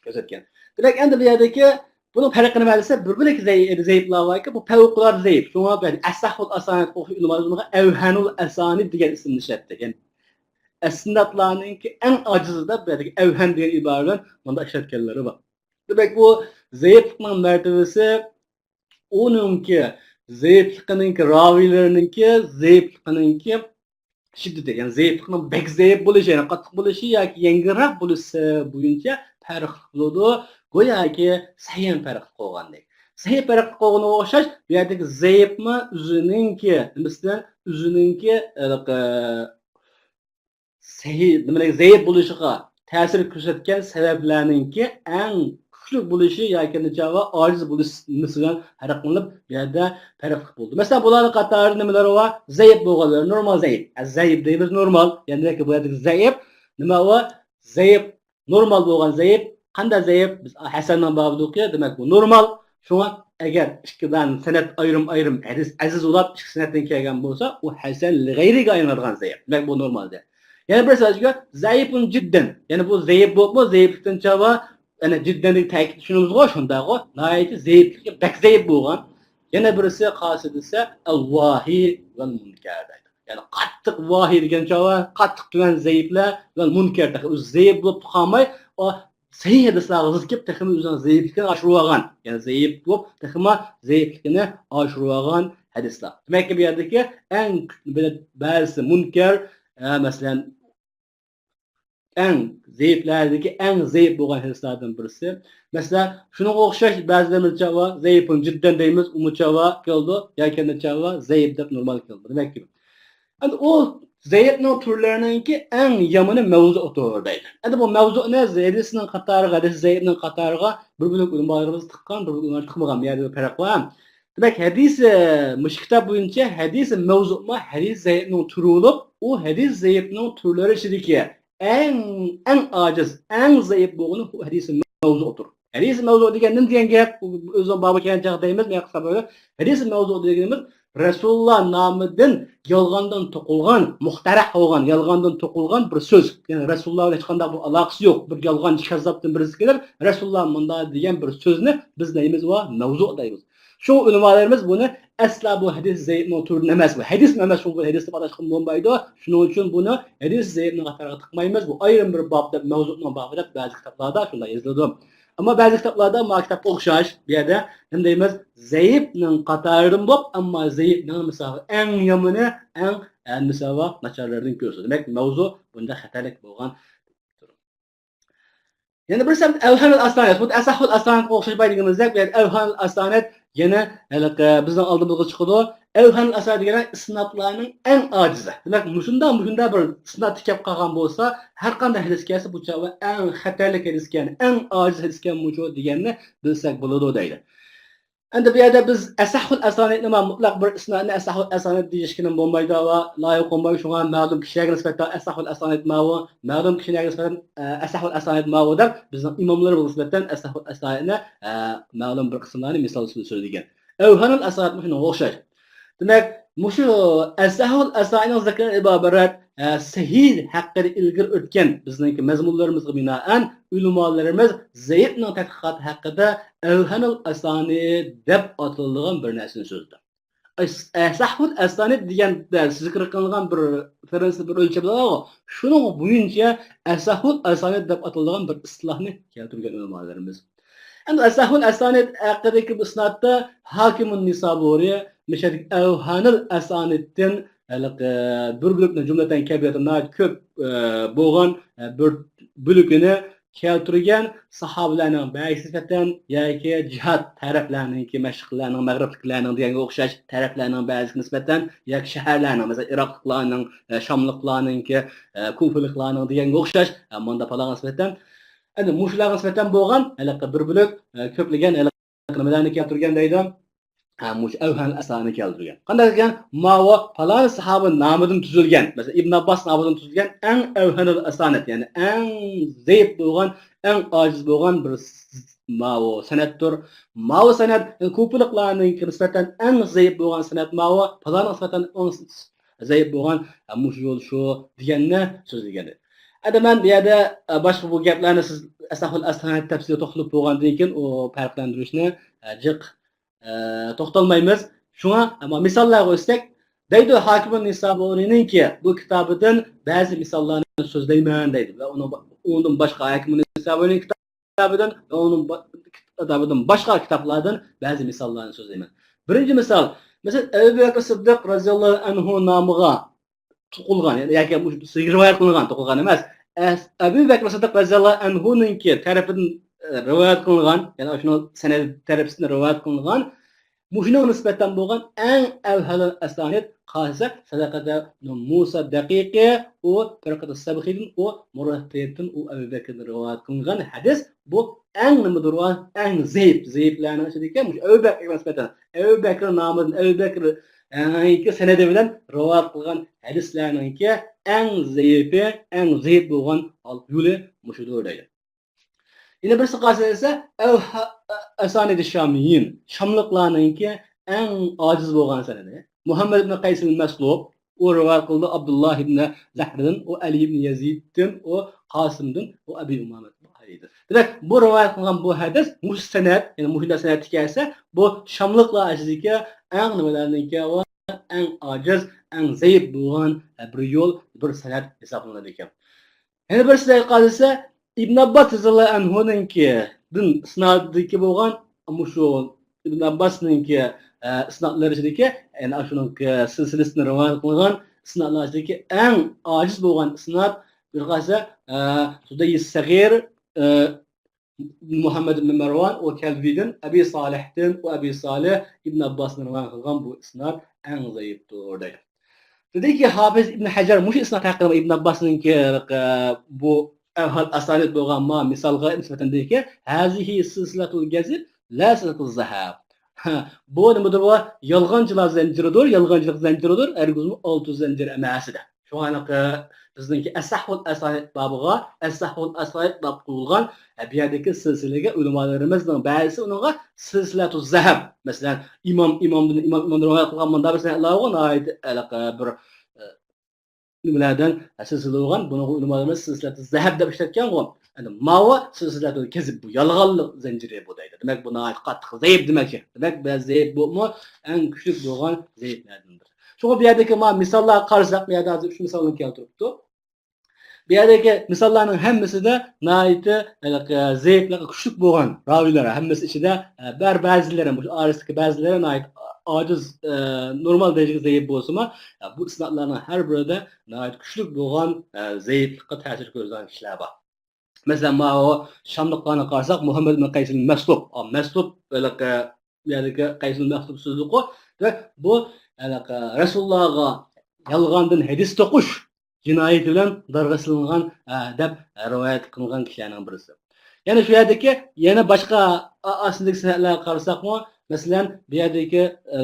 كۆرسەتكەن. دېمەك، ئەمدى بۇ يەردىكى بۇنىڭ پەرقى نېمە دېسە، بىر بۆلەك زەي-، زەئىپلار باركى، بۇ پەۋقۇلئاددە زەئىپ. شۇڭا بۇ يەردە ئەسەھھۇل ئەسانىد ئوخشاش ئۆلىمالار بۇنىڭغا ئەۋھەنۇل ئەسانىد دېگەن ئىسىمنى ئىشلەتتى. يەنى ئىسنادلارنىڭكى ئەڭ ئاجىزى دەپ، بۇ يەردىكى ئەۋھەن دېگەن ئىبارە بىلەن مۇنداق ئىشلەتكەنلىرى بار. دېمەك، بۇ زەئىپلىكنىڭ مەرتىۋىسى ئۇنىڭكى زەئىپلىكىنىڭكى، راۋىيلىرىنىڭكى زەئىپلىكىنىڭكى شىددىتى، يەنى زەئىپلىكنىڭ بەك زەئىپ بولۇشى، يەنى قاتتىق بولۇشى ياكى يەڭگىلرەك بولۇشى بويىچە پەرقلىق بولىدۇ. گوياكى سەھىھ پەرقلىق بولغاندەك. سەھىھ پەرقلىق بولغىنىغا ئوخشاش، بۇ يەردىكى زەئىپمۇ ئۆزىنىڭكى نېمىسىدىن، ئۆزىنىڭكى، ھېلىقى، سەھىھ، نېمە، زەئىپ بولۇشىغا تەسىر كۆرسەتكەن سەۋەبلەرنىڭكى ئەڭ كۈچلۈك بولۇشى ياكى نېمە، ئاجىز بولۇش نېمىسى بىلەن پەرقلىنىپ، بۇ يەردە پەرقلىق بولدى. مەسىلەن، بۇلارنىڭ قاتارىدا نېمىلەر بار؟ زەئىپ بولغانلار، نورمال زەئىپ. ئە، زەئىپ دەيمىز، نورمال. يەنى دېمەك، بۇ يەردىكى زەئىپ نېمە ئۇ؟ زەئىپ، نورمال بولغان زەئىپ. قانداق زەئىپ؟ بىز ھەسەننىڭ بابىدىكى، دېمەك، بۇ نورمال. شۇڭا ئەگەر ئىككى دانە سەنەد ئايرىم-ئايرىم ھەدىس ئەزىز بولاپ، ئىككى سەنەدتىن كەلگەن بولسا، ئۇ ھەسەن لىغەيرىگە ئايلىنىدىغان زەئىپ. دېمەك، بۇ نورمال زەئىپ. يەنە بىر سۆزگە، زەئىپۇن جىددەن. يەنى بۇ زەئىپ بولۇپمۇ، زەئىپلىكتىن چاۋا، يەنە جىددەندىكى تەكىت چۈشىنىمىزغۇ، شۇنداقغۇ، ناھايىتى زەئىپلىكى بەك زەئىپ بولغان. يەنە بىرسى خاسى دېسە، ئەلۋاھى ۋەل مۇنكەر دەيدۇ. يەنى قاتتىق ۋاھى دېگەن چاغ بار، قاتتىق تۆۋەن زەئىپلەر ۋە مۇنكەر، تېخى ئۆزى زەئىپ بولۇپ قالماي، ئۇ سەھىھ ھەدىسلەرگە زىت كېلىپ، تېخىمۇ ئۆزىنىڭ زەئىپلىكىنى ئاشۇرۇۋالغان. يەنى زەئىپ بولۇپ، تېخىمۇ زەئىپلىكىنى ئاشۇرۇۋالغان ھەدىسلەر. دېمەك، بۇ يەردىكى ئەڭ بەزىسى مۇنكەر، ئە، مەسىلەن، ئەڭ زەئىپلەردىكى ئەڭ زەئىپ بولغان ھەدىسلەردىن بىرسى. مەسىلەن، شۇنىڭغا ئوخشاش بەزىلەرنى چاۋا زەئىپۇن جىددەن دەيمىز، ئۇمۇ چاۋا كېلىدۇ، ياكى چاۋا زەئىپ دەپ نورمال كېلىدۇ. دېمەك، ئەمدى ئۇ زەئىپنىڭ تۈرلىرىنىڭكى ئەڭ يامىنى مەۋزۇئتۇر دەيدۇ. ئەمدى بۇ مەۋزۇئنى ھەدىسنىڭ قاتارىغا، ھەدىس زەئىپنىڭ قاتارىغا بىر بۆلەك ئۆلىمالىرىمىز تىققان، بىر بۆلەك ئۆلىمالار تىقمىغان، بۇ يەردە بىر پەرق بار. دېمەك، ھەدىس، مۇشۇ كىتاب بويىچە ھەدىس مەۋزۇما ھەدىس زەئىپنىڭ تۈرى بولۇپ، ئۇ ھەدىس زەئىپنىڭ تۈرلىرى ئىچىدىكى ئەڭ، ئەڭ ئاجىز، ئەڭ زەئىپ بولغىنى بۇ ھەدىس مەۋزۇتۇر. ھەدىس مەۋزۇ دېگەن نېمە دېگەن گەپ؟ ئۇ ئۆزىنىڭ بابى كەلگەن چاغدا دەيمىز، مەن قىسقا بىر ھەدىس مەۋزۇ دېگىنىمىز رەسۇلۇللا نامىدىن يالغاندىن توقۇلغان، مۇختەرە بولغان، يالغاندىن توقۇلغان بىر سۆز. يەنى رەسۇلۇللا بىلەن ھېچقانداق بىر ئالاقىسى يوق. بىر يالغانچى كەززاپتىن بىرسى كېلىپ، رەسۇلۇللا مۇنداق دېگەن بىر سۆزنى بىز نېمىمىز بار؟ مەۋزۇ دەيمىز. شۇڭا ئۆلىمالىرىمىز بۇنى ئەسلا بۇ ھەدىس زەئىپنىڭ تۈرىدىن ئەمەس، بۇ ھەدىسمۇ ئەمەس، شۇڭا بۇ ھەدىس دەپ ئاتاشقىمۇ بولمايدۇ. شۇنىڭ ئۈچۈن بۇنى ھەدىس زەئىپنىڭ قاتارىغا تىقمايمىز. بۇ ئايرىم بىر باب دەپ، مەۋزۇنىڭ بابى دەپ بەزى كىتابلاردا شۇنداق يېزىلىدۇ. ئەمما بەزى كىتابلاردا ما كىتابقا ئوخشاش بۇ يەردە نېمە دەيمىز؟ زەئىپنىڭ قاتارىدىن بولۇپ، ئەمما زەئىپنىڭ مىسالى ئەڭ يامىنى، ئەڭ، ئە، مىسالى ناچارلىرىدىن كۆرسىتىدۇ. دېمەك، مەۋزۇ بۇنداق خەتەرلىك بولغان. يەنە بىرسى ئەۋھەنۇل ئەسانىد. خۇددى ئەسەھھۇل ئەسانىدقا ئوخشاش بايا دېگىنىمىزدەك، بۇ يەردە ئەۋھەنۇل ئەسانىد يەنە ھېلىقى بىزنىڭ ئالدىمىزغا چىقىدۇ. ئەۋھەنۇل ئەسانىد دېگەن ئىسنادلارنىڭ ئەڭ ئاجىزى. دېمەك، مۇشۇنداق، مۇشۇنداق بىر ئىسناد كېلىپ قالغان بولسا، ھەر قانداق ھەدىس كەلسە، بۇ چاغ ئەڭ خەتەرلىك ھەدىسكەن، ئەڭ ئاجىز ھەدىسكەن مۇشۇ دېگەننى بىلسەك بولىدۇ دەيدۇ. ئەمدى بۇ يەردە بىز ئەسەھھۇل ئەسانىدنى، مۇتلەق بىر ئىسنادنى ئەسەھھۇل ئەسانىد دېيىشكىنىمۇ بولمايدۇ ۋە لايىق بولمايدۇ. شۇڭا مەلۇم كىشىلەرگە نىسبەتەن ئەسەھھۇل ئەسانىد ماۋۇ، مەلۇم كىشىلەرگە نىسبەتەن، ئە، ئەسەھھۇل ئەسانىد ماۋۇ دەپ بىزنىڭ ئىماملىرىمىزغا نىسبەتەن ئەسەھھۇل ئەسانىدنى، ئە، مەلۇم بىر قىسىملارنى مىسال ئۈستىدە سۆزلىگەن. ئەۋھەنۇل ئەسانىد شۇنىڭغا ئوخشاش. دېمەك، مۇشۇ ئەسەھھۇل ئەسانىدنىڭ زىكرىدىن ئىبارەت، ئە، سەھىھ ھەققىدە ئىلگىرى ئۆتكەن بىزنىڭكى مەزمۇنلىرىمىزغا بىنائەن، ئۆلىمالىرىمىز زەئىپنىڭ تەتقىقاتى ھەققىدە ئەۋھەنۇل ئەسانىد دەپ ئاتىلىدىغان بىر نەرسىنى سۆزلىدى. ئەس-، ئەسەھھۇل ئەسانىد دېگەندە زىكىر قىلىنغان بىر رېفېرېنس، بىر ئۆلچەم بارغۇ، شۇنىڭ بويىچە ئەسەھھۇل ئەسانىد دەپ ئاتىلىدىغان بىر ئىستىلاھنى كەلتۈرگەن ئۆلىمالىرىمىز. ئەمدى ئەسەھھۇل ئەسانىد ھەققىدىكى بۇ ئىسنادتا ھاكىمۇن نىسابۇرى مىشەدىكى ئەۋھەنۇل ئەسانىدتىن ھېلىقى بىر بۆلۈكنى، جۈملەتەن كەبىرەتەن ناھايىتى كۆپ، ئە، بولغان، ئە، بىر بۆلىكىنى كەلتۈرگەن ساھابىلەرنىڭ بەزىسىگە نىسبەتەن ياكى جىھاد تەرەپلەرنىڭكى، مەشرىقلەرنىڭ، مەغرىبلىكلەرنىڭ دېگەنگە ئوخشاش تەرەپلەرنىڭ بەزىسىگە نىسبەتەن ياكى شەھەرلەرنىڭ، مەسىلەن، ئىراقلىقلارنىڭ، ئە، شاملىقلارنىڭكى، ئە، كۇفىلىقلارنىڭ دېگەنگە ئوخشاش، ئە، ماندا پالانغا نىسبەتەن، ئەنە مۇشۇلارغا نىسبەتەن بولغان ھېلىقى بىر بۆلەك، ئە، كۆپلىگەن ھېلىقى نېمىلەرنى كەلتۈرگەن دەيدۇ. ھە، مۇشۇ ئەۋھەمۇل ئەسانىدنى كەلتۈرگەن. قانداق دېگەن؟ ماۋۇ پالان ساھابە نامىدىن تۈزۈلگەن، مەسىلەن، ئىبن ئابباس نامىدىن تۈزۈلگەن ئەڭ ئەۋھەمۇل ئەسانىد، يەنى ئەڭ زەئىپ بولغان، ئەڭ ئاجىز بولغان بىر س-، ماۋۇ سەنەتتۇر. ماۋۇ سەنەت، يەنى كۇپىلىقلارنىڭكىگە نىسبەتەن ئەڭ زەئىپ بولغان سەنەت ماۋۇ، پالانغا نىسبەتەن ئەڭ زەئىپ بولغان، ھە، مۇشۇ يول شۇ دېگەننى سۆزلىگەن. ئەمدى مەن بۇ يەردە، ئە، باشقا بۇ گەپلەرنى سىز ئەسەھۇل ئەسانىد تەپسىلىگە توختىلىپ بولغاندىن كېيىن ئۇ پەرقلەندۈرۈشنى، ئە، جىق، ئە، توختالمايمىز. شۇڭا، ئەمما مىساللارغا ئۆتسەك، دەيدۇ، ھاكىمۇن نىسابۇرىنىڭكى بۇ كىتابىدىن بەزى مىساللارنى سۆزلەيمەن دەيدۇ. ۋە ئۇنىڭ، ئۇنىڭدىن باشقا ھاكىمۇن نىسابۇرىنىڭ كىتابىدىن ۋە ئۇنىڭ با-، كىتابىدىن باشقا كىتابلاردىن بەزى مىساللارنى سۆزلەيمەن. بىرىنچى مىسال، مەسىلەن، ئەبۇ بەكرى سىددىق رەزىياللاھۇ ئەنھۇ نامىغا توقۇلغان، يەنى ياكى مۇشۇ رىۋايەت قىلىنغان، توقۇلغان ئەمەس. ئەس-، ئەبۇ بەكرى سىددىق رەزىياللاھۇ ئەنھۇنىڭكى تەرىپىدىن، ئە، رىۋايەت قىلىنغان، يەنى شۇنىڭ سەنەد تەرىپىدىن رىۋايەت قىلىنغان، مۇشۇنىڭغا نىسبەتەن بولغان ئەڭ ئەۋھەلۇل ئەسانىد قالسا سەدەقەتە مۇسا دەقىقى، ئۇ فەرقەتە سەبخىدىن، ئۇ مۇرەتتەيدىن، ئۇ ئەبۇ بەكرىدىن رىۋايەت قىلىنغان ھەدىس، بۇ ئەڭ نېمىدۇر، ئەڭ زەئىپ، زەئىپلەرنىڭ ئىچىدىكى مۇشۇ ئەبۇ بەكرىگە نىسبەتەن، ئەبۇ بەكرى نامىدىن، ئەبۇ بەكرى، ئە، سەنەدى بىلەن رىۋايەت قىلغان ھەدىسلەرنىڭكى ئەڭ زەئىپى، ئەڭ زەئىپ بولغان يولى مۇشۇدۇر دەيدۇ. يەنە بىرسى قالسا دېسە، ئەۋ-، ئەسانىدى شامىيين، شاملىقلارنىڭكى ئەڭ ئاجىز بولغان سەنىدى. مۇھەممەد ئىبن قەيسىل مەسلۇب، ئۇ رىۋايەت قىلدى ئابدۇللا ئىبن زەھردىن، ئۇ ئەلى ئىبن يەزىدتىن، ئۇ قاسىمدىن، ئۇ ئەبى ئۇمامە بۇخارىدىن. دېمەك، بۇ رىۋايەت قىلغان بۇ ھەدىس، مۇشۇ سەنەد، يەنى مۇشۇنداق سەنەدتە كەلسە، بۇ شاملىقلار ئىچىدىكى ئەڭ نېمىلەرنىڭكى ئۇ ئەڭ ئاجىز، ئەڭ زەئىپ بولغان، ئە، بىر يول، بىر سەنەد ھېسابلىنىدىكەن. يەنە بىرسى قالسا، ئىبن ئابباس رەزىياللاھۇ ئەنھۇنىڭكىدىن ئىسنادىدىكى بولغان، مۇشۇ ئىبن ئابباسنىڭكى، ئە، ئىسنادلىرى ئىچىدىكى، يەنى ئاشۇنىڭكى سىلسىلىسىنى رىۋايەت قىلغان ئىسنادلار ئىچىدىكى ئەڭ ئاجىز بولغان ئىسناد، بىر قالسا، ئە، سۇدەيس سەغىر، ئە، مۇھەممەد ئىبن مەرۋان، ئۇ كەلبىدىن، ئەبى سالىھتىن، ئۇ ئەبى سالىھ ئىبن ئابباسنى رىۋايەت قىلغان بۇ ئىسناد ئەڭ زەئىپتۇر دەيدۇ. دېدىكى، ھاپىز ئىبن ھەجەر مۇشۇ ئىسناد ھەققىدە ئىبن ئابباسنىڭكى، ئە، بۇ ئەۋھەل ئاسانىد بولغان ما مىسالغا نىسبەتەن دېدىكى، ھازىھى سىلسىلەتۇل كەزىب، لا سىلسىلەتۇل زەھەب. ھە، بۇ نېمىدۇر؟ بۇ يالغانچىلار زەنجىرىدۇر، يالغانچىلىق زەنجىرىدۇر، ھەرگىزمۇ ئالتۇن زەنجىرى ئەمەس دە. شۇڭا ھېلىقى بىزنىڭكى ئەسەھۇل ئەسانىد بابىغا، ئەسەھۇل ئەسانىد دەپ قويۇلغان، ئە، بۇ يەردىكى سىلسىلىگە ئۆلىمالىرىمىزنىڭ بەزىسى ئۇنىڭغا سىلسىلەتۇ زەھەب، مەسىلەن، ئىمام، ئىمامدىن، ئىمام، ئىمامدىن رىۋايەت قىلغان مۇنداق بىر سەنەدلەر بار، ناھايىتى ھېلىقى بىر، ئە، نېمىلەردىن سىلسىلە بولغان، بۇنىڭغا ئۆلىمالىرىمىز سىلسىلەتۇ زەھەب دەپ ئىشلەتكەنغۇ. ئەنە ماۋۇ سىلسىلەتۇ كەزىب، بۇ يالغانلىق زەنجىرى بۇ دەيدۇ. دېمەك، بۇ ناھايىتى قاتتىق زەئىپ دېمەكچى. دېمەك، بەزى زەئىپ بولۇپمۇ ئەڭ كۈچلۈك بولغان زەئىپلەردىن بىرى. شۇڭا بۇ يەردىكى ما مىساللارغا قارىساق، بۇ يەردە ھازىر ئۈچ مىسالنى كەلتۈرۈپتۇ. بۇ يەردىكى مىساللارنىڭ ھەممىسىدە ناھايىتى ھېلىقى زەئىپلىقى كۈچلۈك بولغان راۋىيلار، ھەممىسى ئىچىدە، ئە، بەر-، بەزىلىرى، مۇشۇ ئارىسىدىكى بەزىلىرى ناھايىتى ئاجىز، ئە، نورمال دەرىجىگە زەئىپ بولسىمۇ، ئە، بۇ ئىسنادلارنىڭ ھەر بىرىدە ناھايىتى كۈچلۈك بولغان، ئە، زەئىپلىققا تەسىر كۆرسىتىدىغان كىشىلەر بار. مەسىلەن، ماۋۇ شاملىقلارنى قارىساق، مۇھەممەد ئىبن قەيسىل مەسلۇب، ئا، مەسلۇب، ھېلىقى بۇ يەردىكى قەيسىل مەسلۇب سۆزلۈكى، دېمەك، بۇ ھېلىقى رەسۇلۇللاغا يالغاندىن ھەدىس توقۇش جىنايىتى بىلەن دارغا سېلىنغان، ئە، دەپ رىۋايەت قىلغان كىشىلەرنىڭ بىرسى. يەنە شۇ يەردىكى يەنە باشقا ئا-، ئاستىدىكى سەنەدلەرگە قارىساقمۇ، مەسىلەن، بۇ يەردىكى، ئە،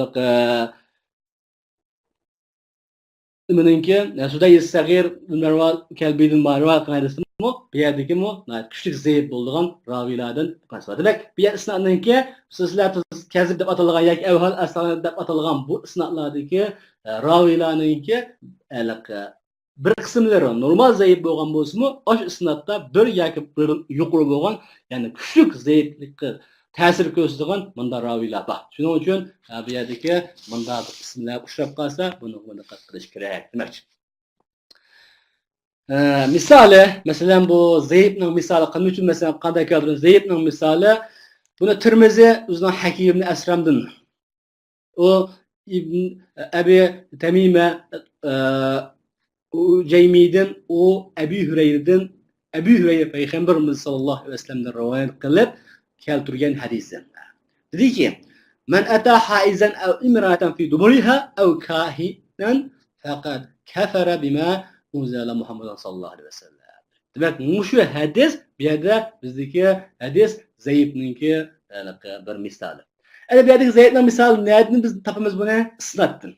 نېمىنىڭكى، سۇدەيس سەغىر، مەرۋان كەلبىدىن رىۋايەت قىلغان ھەدىسمۇ بۇ يەردىكىمۇ ناھايىتى كۈچلۈك زەئىپ بولىدىغان راۋىيلاردىن ئىبارەت. دېمەك، بۇ يەر ئىسنادنىڭكى سىلسىلەتۇ كەزىب دەپ ئاتالغان ياكى ئەۋھەل ئەسانىد دەپ ئاتالغان بۇ ئىسنادلاردىكى، ئە، راۋىيلارنىڭكى، ئە، بىر قىسىملىرى نورمال زەئىپ بولغان بولسىمۇ، ئاشۇ ئىسنادتا بىر ياكى بىردىن يۇقىرى بولغان، يەنى كۈچلۈك زەئىپلىككە تەسىر كۆرسىتىدىغان مۇنداق راۋىيلار بار. شۇنىڭ ئۈچۈن، ئە، بۇ يەردىكى مۇنداق ئىسىملەر ئۇچراپ قالسا، بۇنىڭغا دىققەت قىلىش كېرەك دېمەكچى. ئە، مىسالى، مەسىلەن، بۇ زەئىپنىڭ مىسالى قانداق ئۈچۈن، مەسىلەن، قانداق كەلتۈرۈلگەن زەئىپنىڭ مىسالى؟ بۇنى تىرمىزى ئۆزىنىڭ ھەكىم ئىبن ئەسرەمدىن، ئۇ ئىبن ئەبى تەمىمە، ئە، ئۇجەيمىدىن، ئۇ ئەبى ھۈرەيرىدىن، ئەبۇ ھۇرەيرە پەيغەمبىرىمىز ساللاللاھۇ ئەلەيھى ۋەسەللەمدىن رىۋايەت قىلىپ كەلتۈرگەن ھەدىسى. دېدىكى، مەن ئەتە ھائىزەن ئەۋ ئىمرائەتەن فى دۇبۇرىھا ئەۋ كاھىنەن فەقەد كەفەرە بىمە ئۇنزىلە مۇھەممەدەن ساللاللاھۇ ئەلەيھى ۋەسەللەم. دېمەك، مۇشۇ ھەدىس بۇ يەردە بىزدىكى ھەدىس زەئىپنىڭكى، ھېلىقى بىر مىسالى. ئەنە بۇ يەردىكى زەئىپنىڭ مىسالى نەدىن بىز تاپىمىز بۇنى؟ ئىسنادتىن.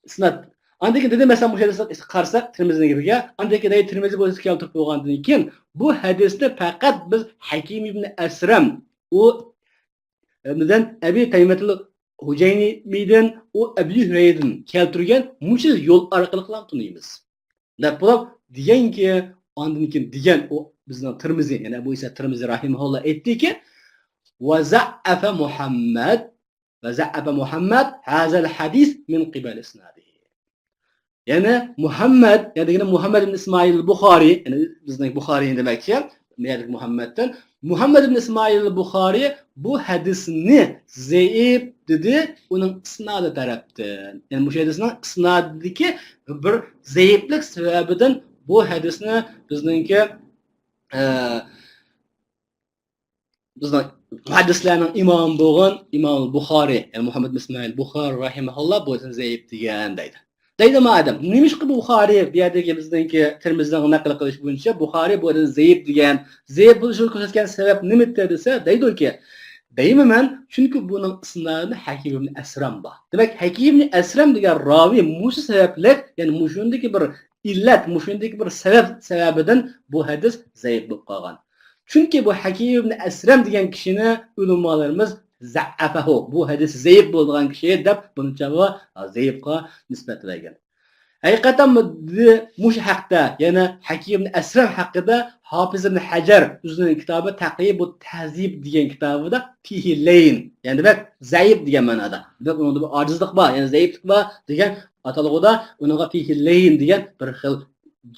ئىسناد. ئاندىن كېيىن دېدى، مەسىلەن، مۇشۇ ھەدىسكە قارىساق، تىرمىزىنىڭكىگە، ئاندىن كېيىن دەيدۇ، تىرمىزى بۇ ھەدىسنى كەلتۈرۈپ بولغاندىن كېيىن، بۇ ھەدىسنى پەقەت بىز ھەكىم ئىبن ئەسرەم، ئۇ، ئەمدىن ئەبى تەيمەتىل ھۇجەينىمىدىن، ئۇ ئەبى ھۈرەيرىدىن كەلتۈرگەن مۇشۇ يول ئارقىلىقلا تونۇيمىز. دەپ بولۇپ، دېگەنكى، ئاندىن كېيىن دېگەن، ئۇ بىزنىڭ تىرمىزى، يەنى ئەبۇ ئىسا تىرمىزى رەھىمەھۇللا ئېيتتىكى، ۋە زەئەفە مۇھەممەد، ۋە زەئەفە مۇھەممەد ھازەل ھەدىس مىن قىبەل ئىسنادىھى. يەنى مۇھەممەد، يەنى دېگىنى مۇھەممەد ئىبن ئىسمائىل بۇخارى، يەنى بىزنىڭ بۇخارىنى دېمەكچى، بۇ يەردىكى مۇھەممەدتىن. مۇھەممەد ئىبن ئىسمائىل بۇخارى بۇ ھەدىسنى زەئىپ دېدى، ئۇنىڭ ئىسنادى تەرەپتىن. يەنى مۇشۇ ھەدىسنىڭ ئىسنادىدىكى بىر زەئىپلىك سەۋەبىدىن بۇ ھەدىسنى بىزنىڭكى، ئە، بىزنىڭ مۇھەددىسلەرنىڭ ئىمامى بولغان ئىمام بۇخارى، يەنى مۇھەممەد ئىسمائىل بۇخارى رەھىمەھۇللا بۇ ھەدىسنى زەئىپ دېگەن دەيدۇ. دەيدۇ مادەم، نېمىشقا بۇخارى بۇ يەردىكى بىزنىڭكى تىرمىزىنىڭ نەقىل قىلىشى بويىچە بۇخارى بۇ ھەدىسنى زەئىپ دېگەن، زەئىپ بولۇشىنى كۆرسەتكەن سەۋەب نېمىدى دېسە، دەيدۇكى، دەيمەن مەن، چۈنكى بۇنىڭ ئىسنادىدا ھەكىم ئىبن ئەسرەم بار. دېمەك، ھەكىم ئىبن ئەسرەم دېگەن راۋى مۇشۇ سەۋەبلىك، يەنى مۇشۇندىكى بىر ئىللەت، مۇشۇندىكى بىر سەۋەب سەۋەبىدىن بۇ ھەدىس زەئىپ بولۇپ قالغان. چۈنكى بۇ ھەكىم ئىبن ئەسرەم دېگەن كىشىنى ئۆلىمالىرىمىز زەئەفەھۇ، بۇ ھەدىس زەئىپ بولىدىغان كىشى دەپ بۇنى چاۋا زەئىپقا نىسبەتلەيدىكەن. ھەقىقەتەن مۇشۇ ھەقتە، يەنى ھەكىم ئىبن ئەسرەم ھەققىدە ھاپىز ئىبن ھەجەر ئۆزىنىڭ كىتابى تەقرىبۇت تەھزىب دېگەن كىتابىدا فىھى لەين، يەنى دېمەك زەئىپ دېگەن مەنادا. دېمەك ئۇنىڭدا بىر ئاجىزلىق بار، يەنى زەئىپلىك بار دېگەن ئاتالغۇدا ئۇنىڭغا فىھى لەين دېگەن بىر خىل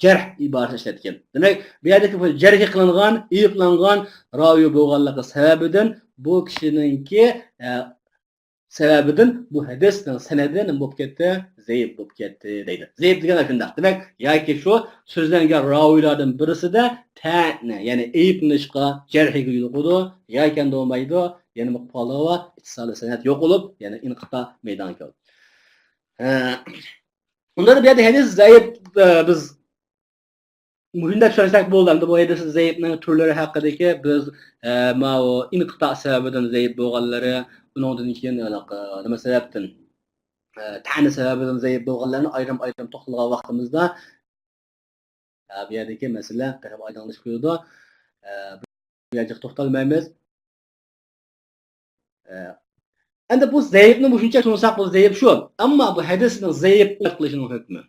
جەرھ ئىبارىسى ئىشلەتكەن. دېمەك، بۇ يەردىكى بۇ جەرھى قىلىنغان، ئېيىبلانغان راۋى بولغانلىقى سەۋەبىدىن بۇ كىشىنىڭكى، ئە، سەۋەبىدىن بۇ ھەدىسنىڭ سەنەدى نېمە بولۇپ كەتتى؟ زەئىپ بولۇپ كەتتى دەيدۇ. زەئىپ دېگەن شۇنداق. دېمەك، ياكى شۇ سۆزلەنگەن راۋىيلاردىن بىرسىدە تەئنە، يەنى ئەيىبلىنىشقا، جەرھىگە يولۇقىدۇ، ياكى بولمايدۇ، يەنى مۇقالىغا ئىتتىسالى سەنەد يوقىلىپ، يەنى ئىنقىتا مەيدانغا كېلىدۇ. ھە. ئۇنداق بۇ يەردە ھەدىس زەئىپ، ئە، بىز مۇشۇنداق چۈشەنسەك بولدى. ئەمدى بۇ ھەدىس زەئىپنىڭ تۈرلىرى ھەققىدىكى بىز، ئە، ماۋۇ ئىنقىتا سەۋەبىدىن زەئىپ بولغانلىرى، ئۇنىڭدىن كېيىن، ئە، نېمە سەۋەبتىن، ئە، تەئنە سەۋەبىدىن زەئىپ بولغانلارنى ئايرىم-ئايرىم توختالغان ۋاقتىمىزدا، ئە، بۇ يەردىكى مەسىلە تېخىمۇ ئايدىڭلىشىپ كېلىدۇ. ئە، بۇ يەرگە توختالمايمىز. ئە، ئەمدى بۇ زەئىپنى مۇشۇنچە تونۇساق، بۇ زەئىپ شۇ. ئەمما بۇ ھەدىسنىڭ زەئىپ قىلىشىنىڭ ھۆكمى.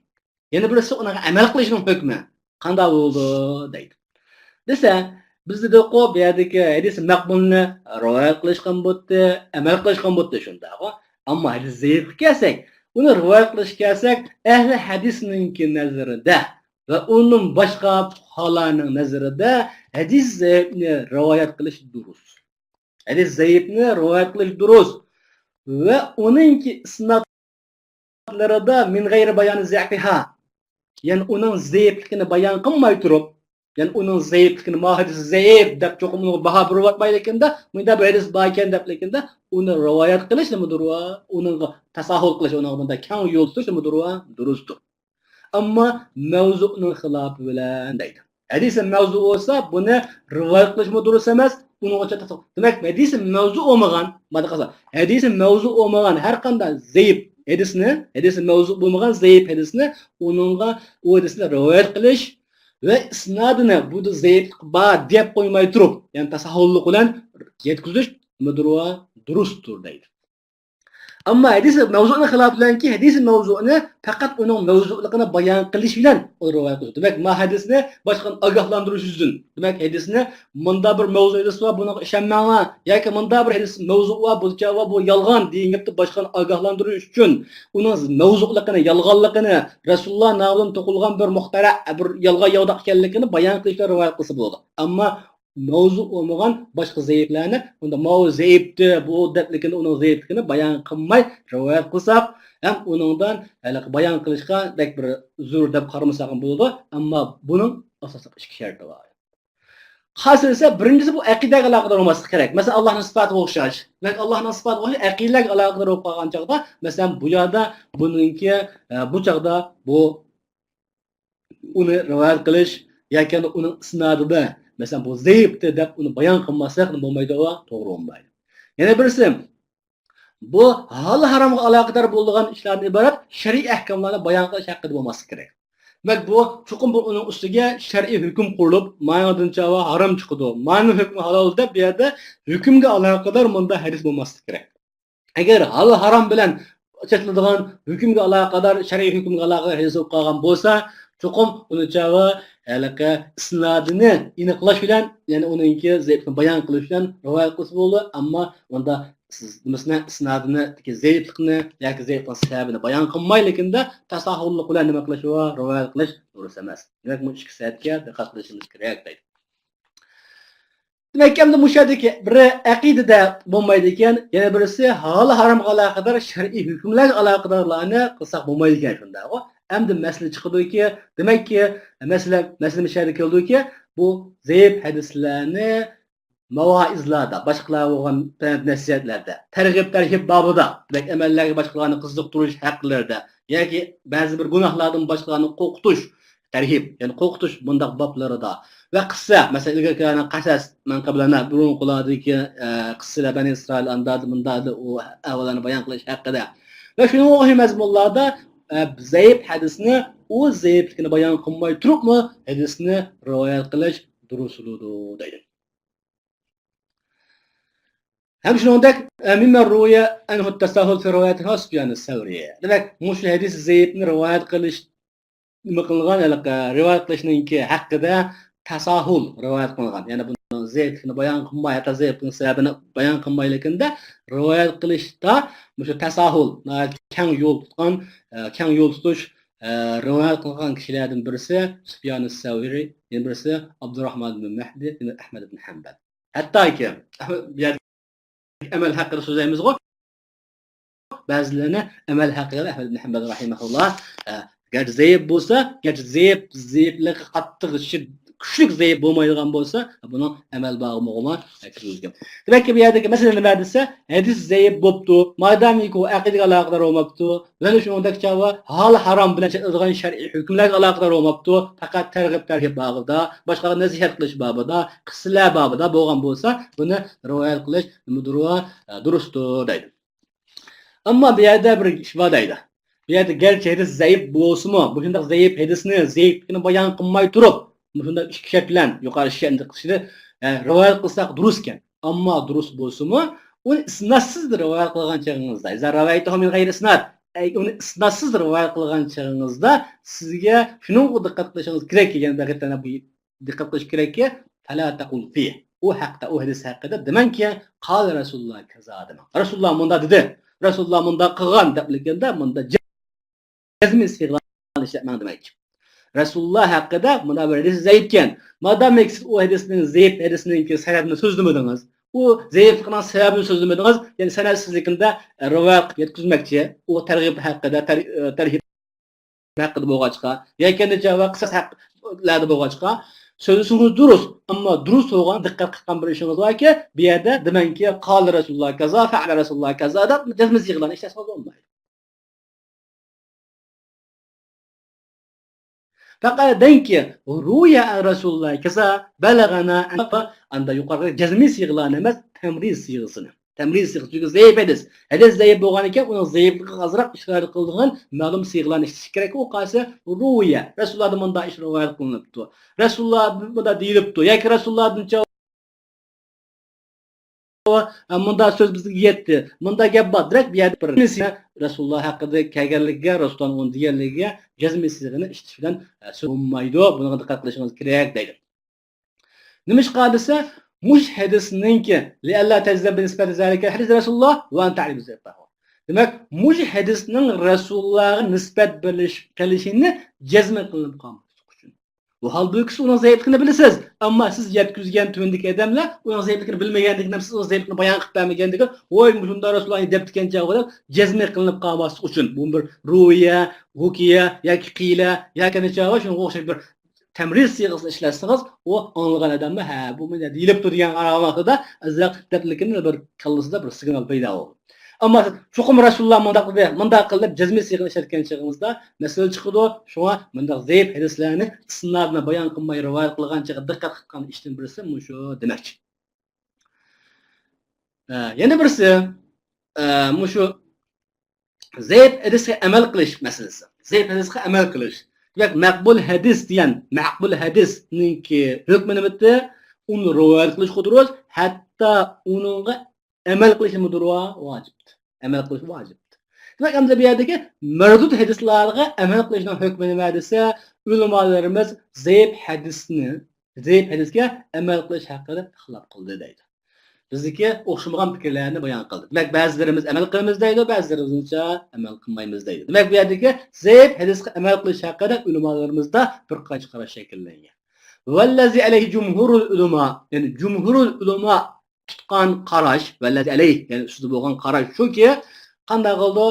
يەنە بىرسى ئۇنىڭغا ئەمەل قىلىشنىڭ ھۆكمى. قانداق بولىدۇ دەيدۇ. دېسە، بىز دېدۇققۇ، بۇ يەردىكى ھەدىس مەقبۇلنى رىۋايەت قىلىشقان بولدى، ئەمەل قىلىشقان بولدى، شۇنداققۇ. ئەمما ھەدىس زەئىپكە كەلسەك، ئۇنى رىۋايەت قىلىشقا كەلسەك، ئەھلى ھەدىسنىڭكى نەزىرىدە ۋە ئۇنىڭ باشقا پۇقھالارنىڭ نەزىرىدە ھەدىس زەئىپنى رىۋايەت قىلىش دۇرۇس. ھەدىس زەئىپنى رىۋايەت قىلىش دۇرۇس. ۋە ئۇنىڭكى ئىسنادلىرىدا مىن غەيرى بايانى زەئفىھا. يەنى ئۇنىڭ زەئىپلىكىنى بايان قىلماي تۇرۇپ، يەنى ئۇنىڭ زەئىپلىكىنى، ما ھەدىس زەئىپ دەپ چوقۇم ئۇنىڭغا باھا بېرىۋاتمايدىكىن-دە، مۇنداق بىر ھەدىس باركەن دەپلىكىن-دە، ئۇنى رىۋايەت قىلىش نېمىدۇر ۋە ئۇنىڭغا تاساھۇل قىلىش، ئۇنىڭغا بۇنداق كەڭ يول تۇتۇش نېمىدۇر ۋە دۇرۇستۇر. ئەمما مەۋزۇنىڭ خىلاپى بىلەن دەيدۇ. ھەدىسى مەۋزۇ بولسا، بۇنى رىۋايەت قىلىشمۇ دۇرۇس ئەمەس. ئۇنىڭغا ئوخشاش تەسىق. دېمەك، ھەدىسى مەۋزۇ بولمىغان، مانا قارىسا، ھەدىسى مەۋزۇ بولمىغان ھەر قانداق زەئىپ ھەدىسنى، ھەدىسى مەۋزۇ بولمىغان زەئىپ ھەدىسنى، ئۇنىڭغا، ئۇ ھەدىسنى رىۋايەت قىلىش ۋە ئىسنادىنى بۇ زەئىپلىك بار دەپ قويماي تۇرۇپ، يەنى تاساھۇللۇق بىلەن يەتكۈزۈش نېمىدۇر ۋە دۇرۇستۇر دەيدۇ. ئەمما ھەدىس مەۋزۇنىڭ خىلاپى بىلەنكى، ھەدىس مەۋزۇنى پەقەت ئۇنىڭ مەۋزۇلۇقىنى بايان قىلىش بىلەن ئۇ رىۋايەت قىلىدۇ. دېمەك، ما ھەدىسنى باشقىدىن ئاگاھلاندۇرۇش ئۈچۈن، دېمەك، ھەدىسنى مۇنداق بىر مەۋزۇ ھەدىس بار، بۇنىڭغا ئىشەنمەڭلار، ياكى مۇنداق بىر ھەدىس مەۋزۇ بار، بۇ چاغ بار، بۇ يالغان دېگەن گەپتىن باشقىدىن ئاگاھلاندۇرۇش ئۈچۈن، ئۇنىڭ مەۋزۇلۇقىنى، يالغانلىقىنى، رەسۇلۇللا نامىدىن توقۇلغان بىر مۇختەرە، بىر يالغان ياۋىداق ئىكەنلىكىنى بايان قىلىش بىلەن رىۋايەت قىلسا بولىدۇ. ئەمما مەۋزۇ بولمىغان باشقا زەئىپلەرنى، ئۇندا ماۋۇ زەئىپتى، بۇ دەپلىكىنى، ئۇنىڭ زەئىپلىكىنى بايان قىلماي رىۋايەت قىلساق، ھەم ئۇنىڭدىن ھېلىقى بايان قىلىشقا بەك بىر زور دەپ قارىمىساق بولىدۇ. ئەمما بۇنىڭ ئاساسلىق ئىككى شەرتى بار. قايسى دېسە، بىرىنچىسى بۇ ئەقىدەگە ئالاقىدار بولماسلىقى كېرەك. مەسىلەن، ئاللاھنىڭ سىپاتىغا ئوخشاش. دېمەك، ئاللاھنىڭ سىپاتىغا ئوخشاش ئەقىدىلەرگە ئالاقىدار بولۇپ قالغان چاغدا، مەسىلەن، بۇ يەردە بۇنىڭكى، ئە، بۇ چاغدا بۇ ئۇنى رىۋايەت قىلىش ياكى ئۇنىڭ ئىسنادىدا، مەسىلەن، بۇ زەئىپتى دەپ ئۇنى بايان قىلماسلىق بولمايدۇ، توغرا بولمايدۇ. يەنە بىرسى، بۇ ھالال ھارامغا ئالاقىدار بولىدىغان ئىشلاردىن ئىبارەت شەرئىي ئەھكاملارنى بايان قىلىش ھەققىدە بولماسلىقى كېرەك. دېمەك، بۇ چوقۇم بۇ ئۇنىڭ ئۈستىگە شەرئىي ھۆكۈم قۇرۇلۇپ، مانا بۇندىن چاغ ھارام چىقىدۇ، مانا ھۆكمى ھالال دەپ بۇ يەردە ھۆكۈمگە ئالاقىدار مۇنداق ھەدىس بولماسلىقى كېرەك. ئەگەر ھالال ھارام بىلەن چەكلىدىغان ھۆكۈمگە ئالاقىدار، شەرئىي ھۆكۈمگە ئالاقىدار ھەدىس بولۇپ قالغان بولسا، چوقۇم ئۇنى چاغ ھېلىقى ئىسنادىنى ئېنىقلاش بىلەن، يەنى ئۇنىڭكى زەئىپلىكىنى بايان قىلىش بىلەن رىۋايەت قىلسا بولىدۇ. ئەمما ئۇندا سىز نېمىسىنى، ئىسنادىنى، زەئىپلىكنى ياكى زەئىپلىكنىڭ سەۋەبىنى بايان قىلماي، لېكىن تەساھۇللۇق بىلەن نېمە قىلىش بار؟ رىۋايەت قىلىش دۇرۇس ئەمەس. دېمەك، بۇ ئىككى سەۋەبكە دىققەت قىلىشىمىز كېرەك دەيدۇ. دېمەك، ئەمدى مۇشۇ يەردىكى بىرى ئەقىدىدە بولمايدىكەن، يەنە بىرسى ھالال ھارامغا ئالاقىدار شەرئىي ھۆكۈملەرگە ئالاقىدارلارنى قىلساق بولمايدىكەن، شۇنداقغۇ؟ ئەمدى مەسىلە چىقىدۇكى، دېمەككى، مەسىلە، مەسىلە مۇشۇ يەردە كېلىدۇكى، بۇ زەئىپ ھەدىسلەرنى ماۋائىزلاردا، باشقىلارغا بولغان نەسىھەتلەردە، تەرغىب تەرھىب بابىدا، دېمەك، ئەمەللەرگە باشقىلارنى قىزىقتۇرۇش ھەقلىرىدە ياكى بەزى بىر گۇناھلاردىن باشقىلارنى قورقۇتۇش، تەرھىب، يەنى قورقۇتۇش بۇنداق بابلىرىدا ۋە قىسسە، مەسىلەن، ئىلگىرىكىلەرنىڭ قەسەس، مەن قەبلەنا بۇرۇنقىلاردىكى، ئە، قىسسىلەر، بەنى ئىسرائىل ئاندادا مۇندادا ئۇ ئەھۋاللارنى بايان قىلىش ھەققىدە ۋە شۇنىڭغا ئوخشاش مەزمۇنلاردا، ئە، زەئىپ ھەدىسنى ئۇ زەئىپلىكىنى بايان قىلماي تۇرۇپمۇ ھەدىسنى رىۋايەت قىلىش دۇرۇس بولىدۇ دەيدۇ. ھەم شۇنىڭدەك، ئە، مىممەن رۇۋىيە ئەنھۇ تەساھۇل فى رىۋايەتىھا سۇفيان سەۋرى. دېمەك، مۇشۇ ھەدىس زەئىپنى رىۋايەت قىلىش، نېمە قىلغان، ھېلىقى رىۋايەت قىلىشنىڭكى ھەققىدە تەساھۇل رىۋايەت قىلغان. يەنى بۇنىڭ زەئىپلىكىنى بايان قىلماي، ھەتتا زەئىپلىكنىڭ سەۋەبىنى بايان قىلمايلىكىندە رىۋايەت قىلىشتا مۇشۇ تەساھۇل، ناھايىتى كەڭ يول تۇتقان، ئە، كەڭ يول تۇتۇش، ئە، رىۋايەت قىلغان كىشىلەردىن بىرسى سۇفيان سەۋرى، يەنە بىرسى ئابدۇراھمان بىن مەھدى، يەنە ئەھمەد بىن ھەمبەل. ھەتتاكى، بۇ يەردە ئەمەل ھەققىدە سۆزلەيمىزغۇ. بەزىلىرىنى ئەمەل ھەققىدە ئەھمەد ئىبن ھەمبەل رەھىمەھۇللا، ئە، گەرچە زەئىپ بولسا، گەرچە زەئىپ، زەئىپلىكى قاتتىق، شىد-، كۈچلۈك زەئىپ بولمايدىغان بولسا، بۇنىڭ ئەمەل بابىغىمۇ، ئە، كىرگۈزگەن. دېمەككى، بۇ يەردىكى مەسىلە نېمە دېسە، ھەدىس زەئىپ بوپتۇ، مادامىكى ئۇ ئەقىدىگە ئالاقىدار بولماپتۇ، ۋە شۇنىڭدەك چاغدا ھالال ھارام بىلەن چەكلىدىغان شەرئىي ھۆكۈملەرگە ئالاقىدار بولماپتۇ، پەقەت تەرغىب تەرھىب بابىدا، باشقىلارغا نەسىھەت قىلىش بابىدا، قىسسىلەر بابىدا بولغان بولسا، بۇنى رىۋايەت قىلىش نېمىدۇر، ئە، دۇرۇستۇر دەيدۇ. ئەمما بۇ يەردە بىر ئىش بار دەيدۇ. بۇ يەردە گەرچە ھەدىس زەئىپ بولسىمۇ، مۇشۇنداق زەئىپ ھەدىسنى زەئىپلىكىنى بايان قىلماي تۇرۇپ، مۇشۇنداق ئىككى شەرت بىلەن، يۇقىرى ئىككى شەرتنى قىلىشىدا، ئە، رىۋايەت قىلساق دۇرۇسكەن. ئەمما دۇرۇس بولسىمۇ، ئۇنى ئىسنادسىز رىۋايەت قىلغان چېغىڭىزدا، ئىزا رەۋەيتۇھۇ مىن غەيرى ئىسناد، ئەي، ئۇنى ئىسنادسىز رىۋايەت قىلغان چېغىڭىزدا، سىزگە شۇنىڭغا دىققەت قىلىشىڭىز كېرەككى، يەنە بىر قېتىم بۇ دىققەت قىلىش كېرەككى، فەلا تەقۇل فىھ. ئۇ ھەقتە، ئۇ ھەدىس ھەققىدە دېمەڭكى، قال رەسۇلۇللا كەزا دېمەڭ. رەسۇلۇللا مۇنداق دېدى، رەسۇلۇللا مۇنداق قىلغان دەپلىكىندە، مۇنداق جەزمىي سىيغىلارنى ئىشلەتمەڭ دېمەكچى. رەسۇلۇللا ھەققىدە مۇنداق بىر ھەدىس زەئىپكەن. مادامكى سىز ئۇ ھەدىسنىڭ زەئىپ ھەدىسنىڭكى سەنەدىنى سۆزلىمىدىڭىز، ئۇ زەئىپلىكىنىڭ سەۋەبىنى سۆزلىمىدىڭىز، يەنى سەنەدسىزلىكىنى رىۋايەت قىلىپ يەتكۈزمەكچى. ئۇ تەرغىب ھەققىدە، تەر-، تەرھىب ھەققىدە بولغاچقا، يەكەندە جاۋاب قىساس ھەقلەردە بولغاچقا، سۆزلىشىڭىز دۇرۇس، ئەمما دۇرۇس بولغان دىققەت قىلغان بىر ئىشىڭىز باركى، بۇ يەردە دېمەڭكى، قال رەسۇلۇللا كەزا، فەئەلە رەسۇلۇللا كەزا دەپ جەزمىي سىيغىلارنى ئىشلەتسىڭىز بولمايدۇ. پەقەت دەڭكى، رويە ئەن رەسۇلۇللا كەزا، بەلەغەنا ئەن، ئاندا يۇقىرىقى جەزمىي سىيغىلارنى ئەمەس، تەمرىز سىيغىسىنى. تەمرىز سىيغىسى، چۈنكى زەئىپ ھەدىس. ھەدىس زەئىپ بولغان ئىكەن، ئۇنىڭ زەئىپلىكىگە ئازراق ئىشارە قىلىدىغان مەلۇم سىيغىلارنى ئىشلىتىش كېرەك. ئۇ قايسى؟ رويە. رەسۇلۇللادىن مۇنداق ئىش رىۋايەت قىلىنىپتۇ. رەسۇلۇللا مۇنداق دېيىلىپتۇ. ياكى رەسۇلۇللادىن چا-، مۇنداق سۆز بىزگە يەتتى. مۇنداق گەپ بار. دېرەك بۇ يەردە بىر رەسۇلۇللا ھەققىدە كەلگەنلىكىگە، رەسۇلۇللانىڭ ئۇنى دېگەنلىكىگە جەزمىي سىيغىنى ئىشلىتىش بىلەن، ئە، سۆز بولمايدۇ. بۇنىڭغا دىققەت قىلىشىڭىز كېرەك دەيدۇ. نېمىشقا دېسە، مۇشۇ ھەدىسنىڭكى، لىئەللا تەجزەم بىنىسبەتى زالىكەل ھەدىس رەسۇلۇللا ۋە ئەنتە ئەلىم بىزەيتاھۇ. دېمەك، مۇشۇ ھەدىسنىڭ رەسۇلۇللاغا نىسبەت بېرىلىش، قىلىشىنى جەزمەن قىلىنىپ قالماسلىق ئۈچۈن. ۋە ھالبۇكى، سىز ئۇنىڭ زەئىپلىكىنى بىلىسىز، ئەمما سىز يەتكۈزگەن تۆۋەندىكى ئادەملەر ئۇنىڭ زەئىپلىكىنى بىلمىگەندىكىن، سىز ئۇنىڭ زەئىپلىكىنى بايان قىلىپ بەرمىگەندىكىن، ۋوي، مۇشۇنداق رەسۇلۇللا دەپتىكەن چاغ دەپ جەزمەن قىلىنىپ قالماسلىق ئۈچۈن. بۇ بىر روۋىيە، ھۇكىيە ياكى قىيلە ياكى نېچە شۇنىڭغا ئوخشاش بىر تەمرىز سىيغىسىنى ئىشلەتسىڭىز، ئۇ ئاڭلىغان ئادەممۇ، ھە، بۇ مۇنداق دېيىلىپتۇ دېگەن ئاران ۋاقتىدا ئازراق دەپلىكىنى بىر كاللىسىدا بىر سىگنال پەيدا بولىدۇ. ئەمما سىز چوقۇم رەسۇلۇللا مۇنداق دېدى، مۇنداق قىل دەپ جەزمىي سىيغىنى ئىشلەتكەن چېغىڭىزدا مەسىلە چىقىدۇ. شۇڭا مۇنداق زەئىپ ھەدىسلەرنى ئىسنادىنى بايان قىلماي رىۋايەت قىلغان چېغى دىققەت قىلغان ئىشتىن بىرسى مۇشۇ دېمەكچى. ئە، يەنە بىرسى، ئە، مۇشۇ زەئىپ ھەدىسكە ئەمەل قىلىش مەسىلىسى. زەئىپ ھەدىسكە ئەمەل قىلىش. دېمەك، مەقبۇل ھەدىس دېگەن، مەقبۇل ھەدىسنىڭكى ھۆكمى نېمىدى؟ ئۇنى رىۋايەت قىلىش قۇدرەت، ھەتتا ئۇنىڭغا ئەمەل قىلىش نېمىدۇر؟ ۋاجىپ. ئەمەل قىلىش ۋاجىپ. دېمەك، ئەمدى بۇ يەردىكى مەردۇد ھەدىسلارغا ئەمەل قىلىشنىڭ ھۆكمى نېمە دېسە، ئۆلىمالىرىمىز زەئىپ ھەدىسنى، زەئىپ ھەدىسكە ئەمەل قىلىش ھەققىدە ئىختىلاپ قىلدى دەيدۇ. بىزدىكى ئوخشىمىغان پىكىرلەرنى بايان قىلدى. دېمەك، بەزىلىرىمىز ئەمەل قىلىمىز دەيدۇ، بەزىلىرىمىزچە ئەمەل قىلمايمىز دەيدۇ. دېمەك، بۇ يەردىكى زەئىپ ھەدىسكە ئەمەل قىلىش ھەققىدە ئۆلىمالىرىمىزدا بىر قانچە قاراش شەكىللەنگەن. ۋەللەزى ئەلەيھى جۇمھۇرۇل ئۇلىما، يەنى جۇمھۇرۇل ئۇلىما تۇتقان قاراش، ۋەللەزى ئەلەيھى، يەنى ئۈستىدە بولغان قاراش شۇكى، قانداق قىلىدۇ؟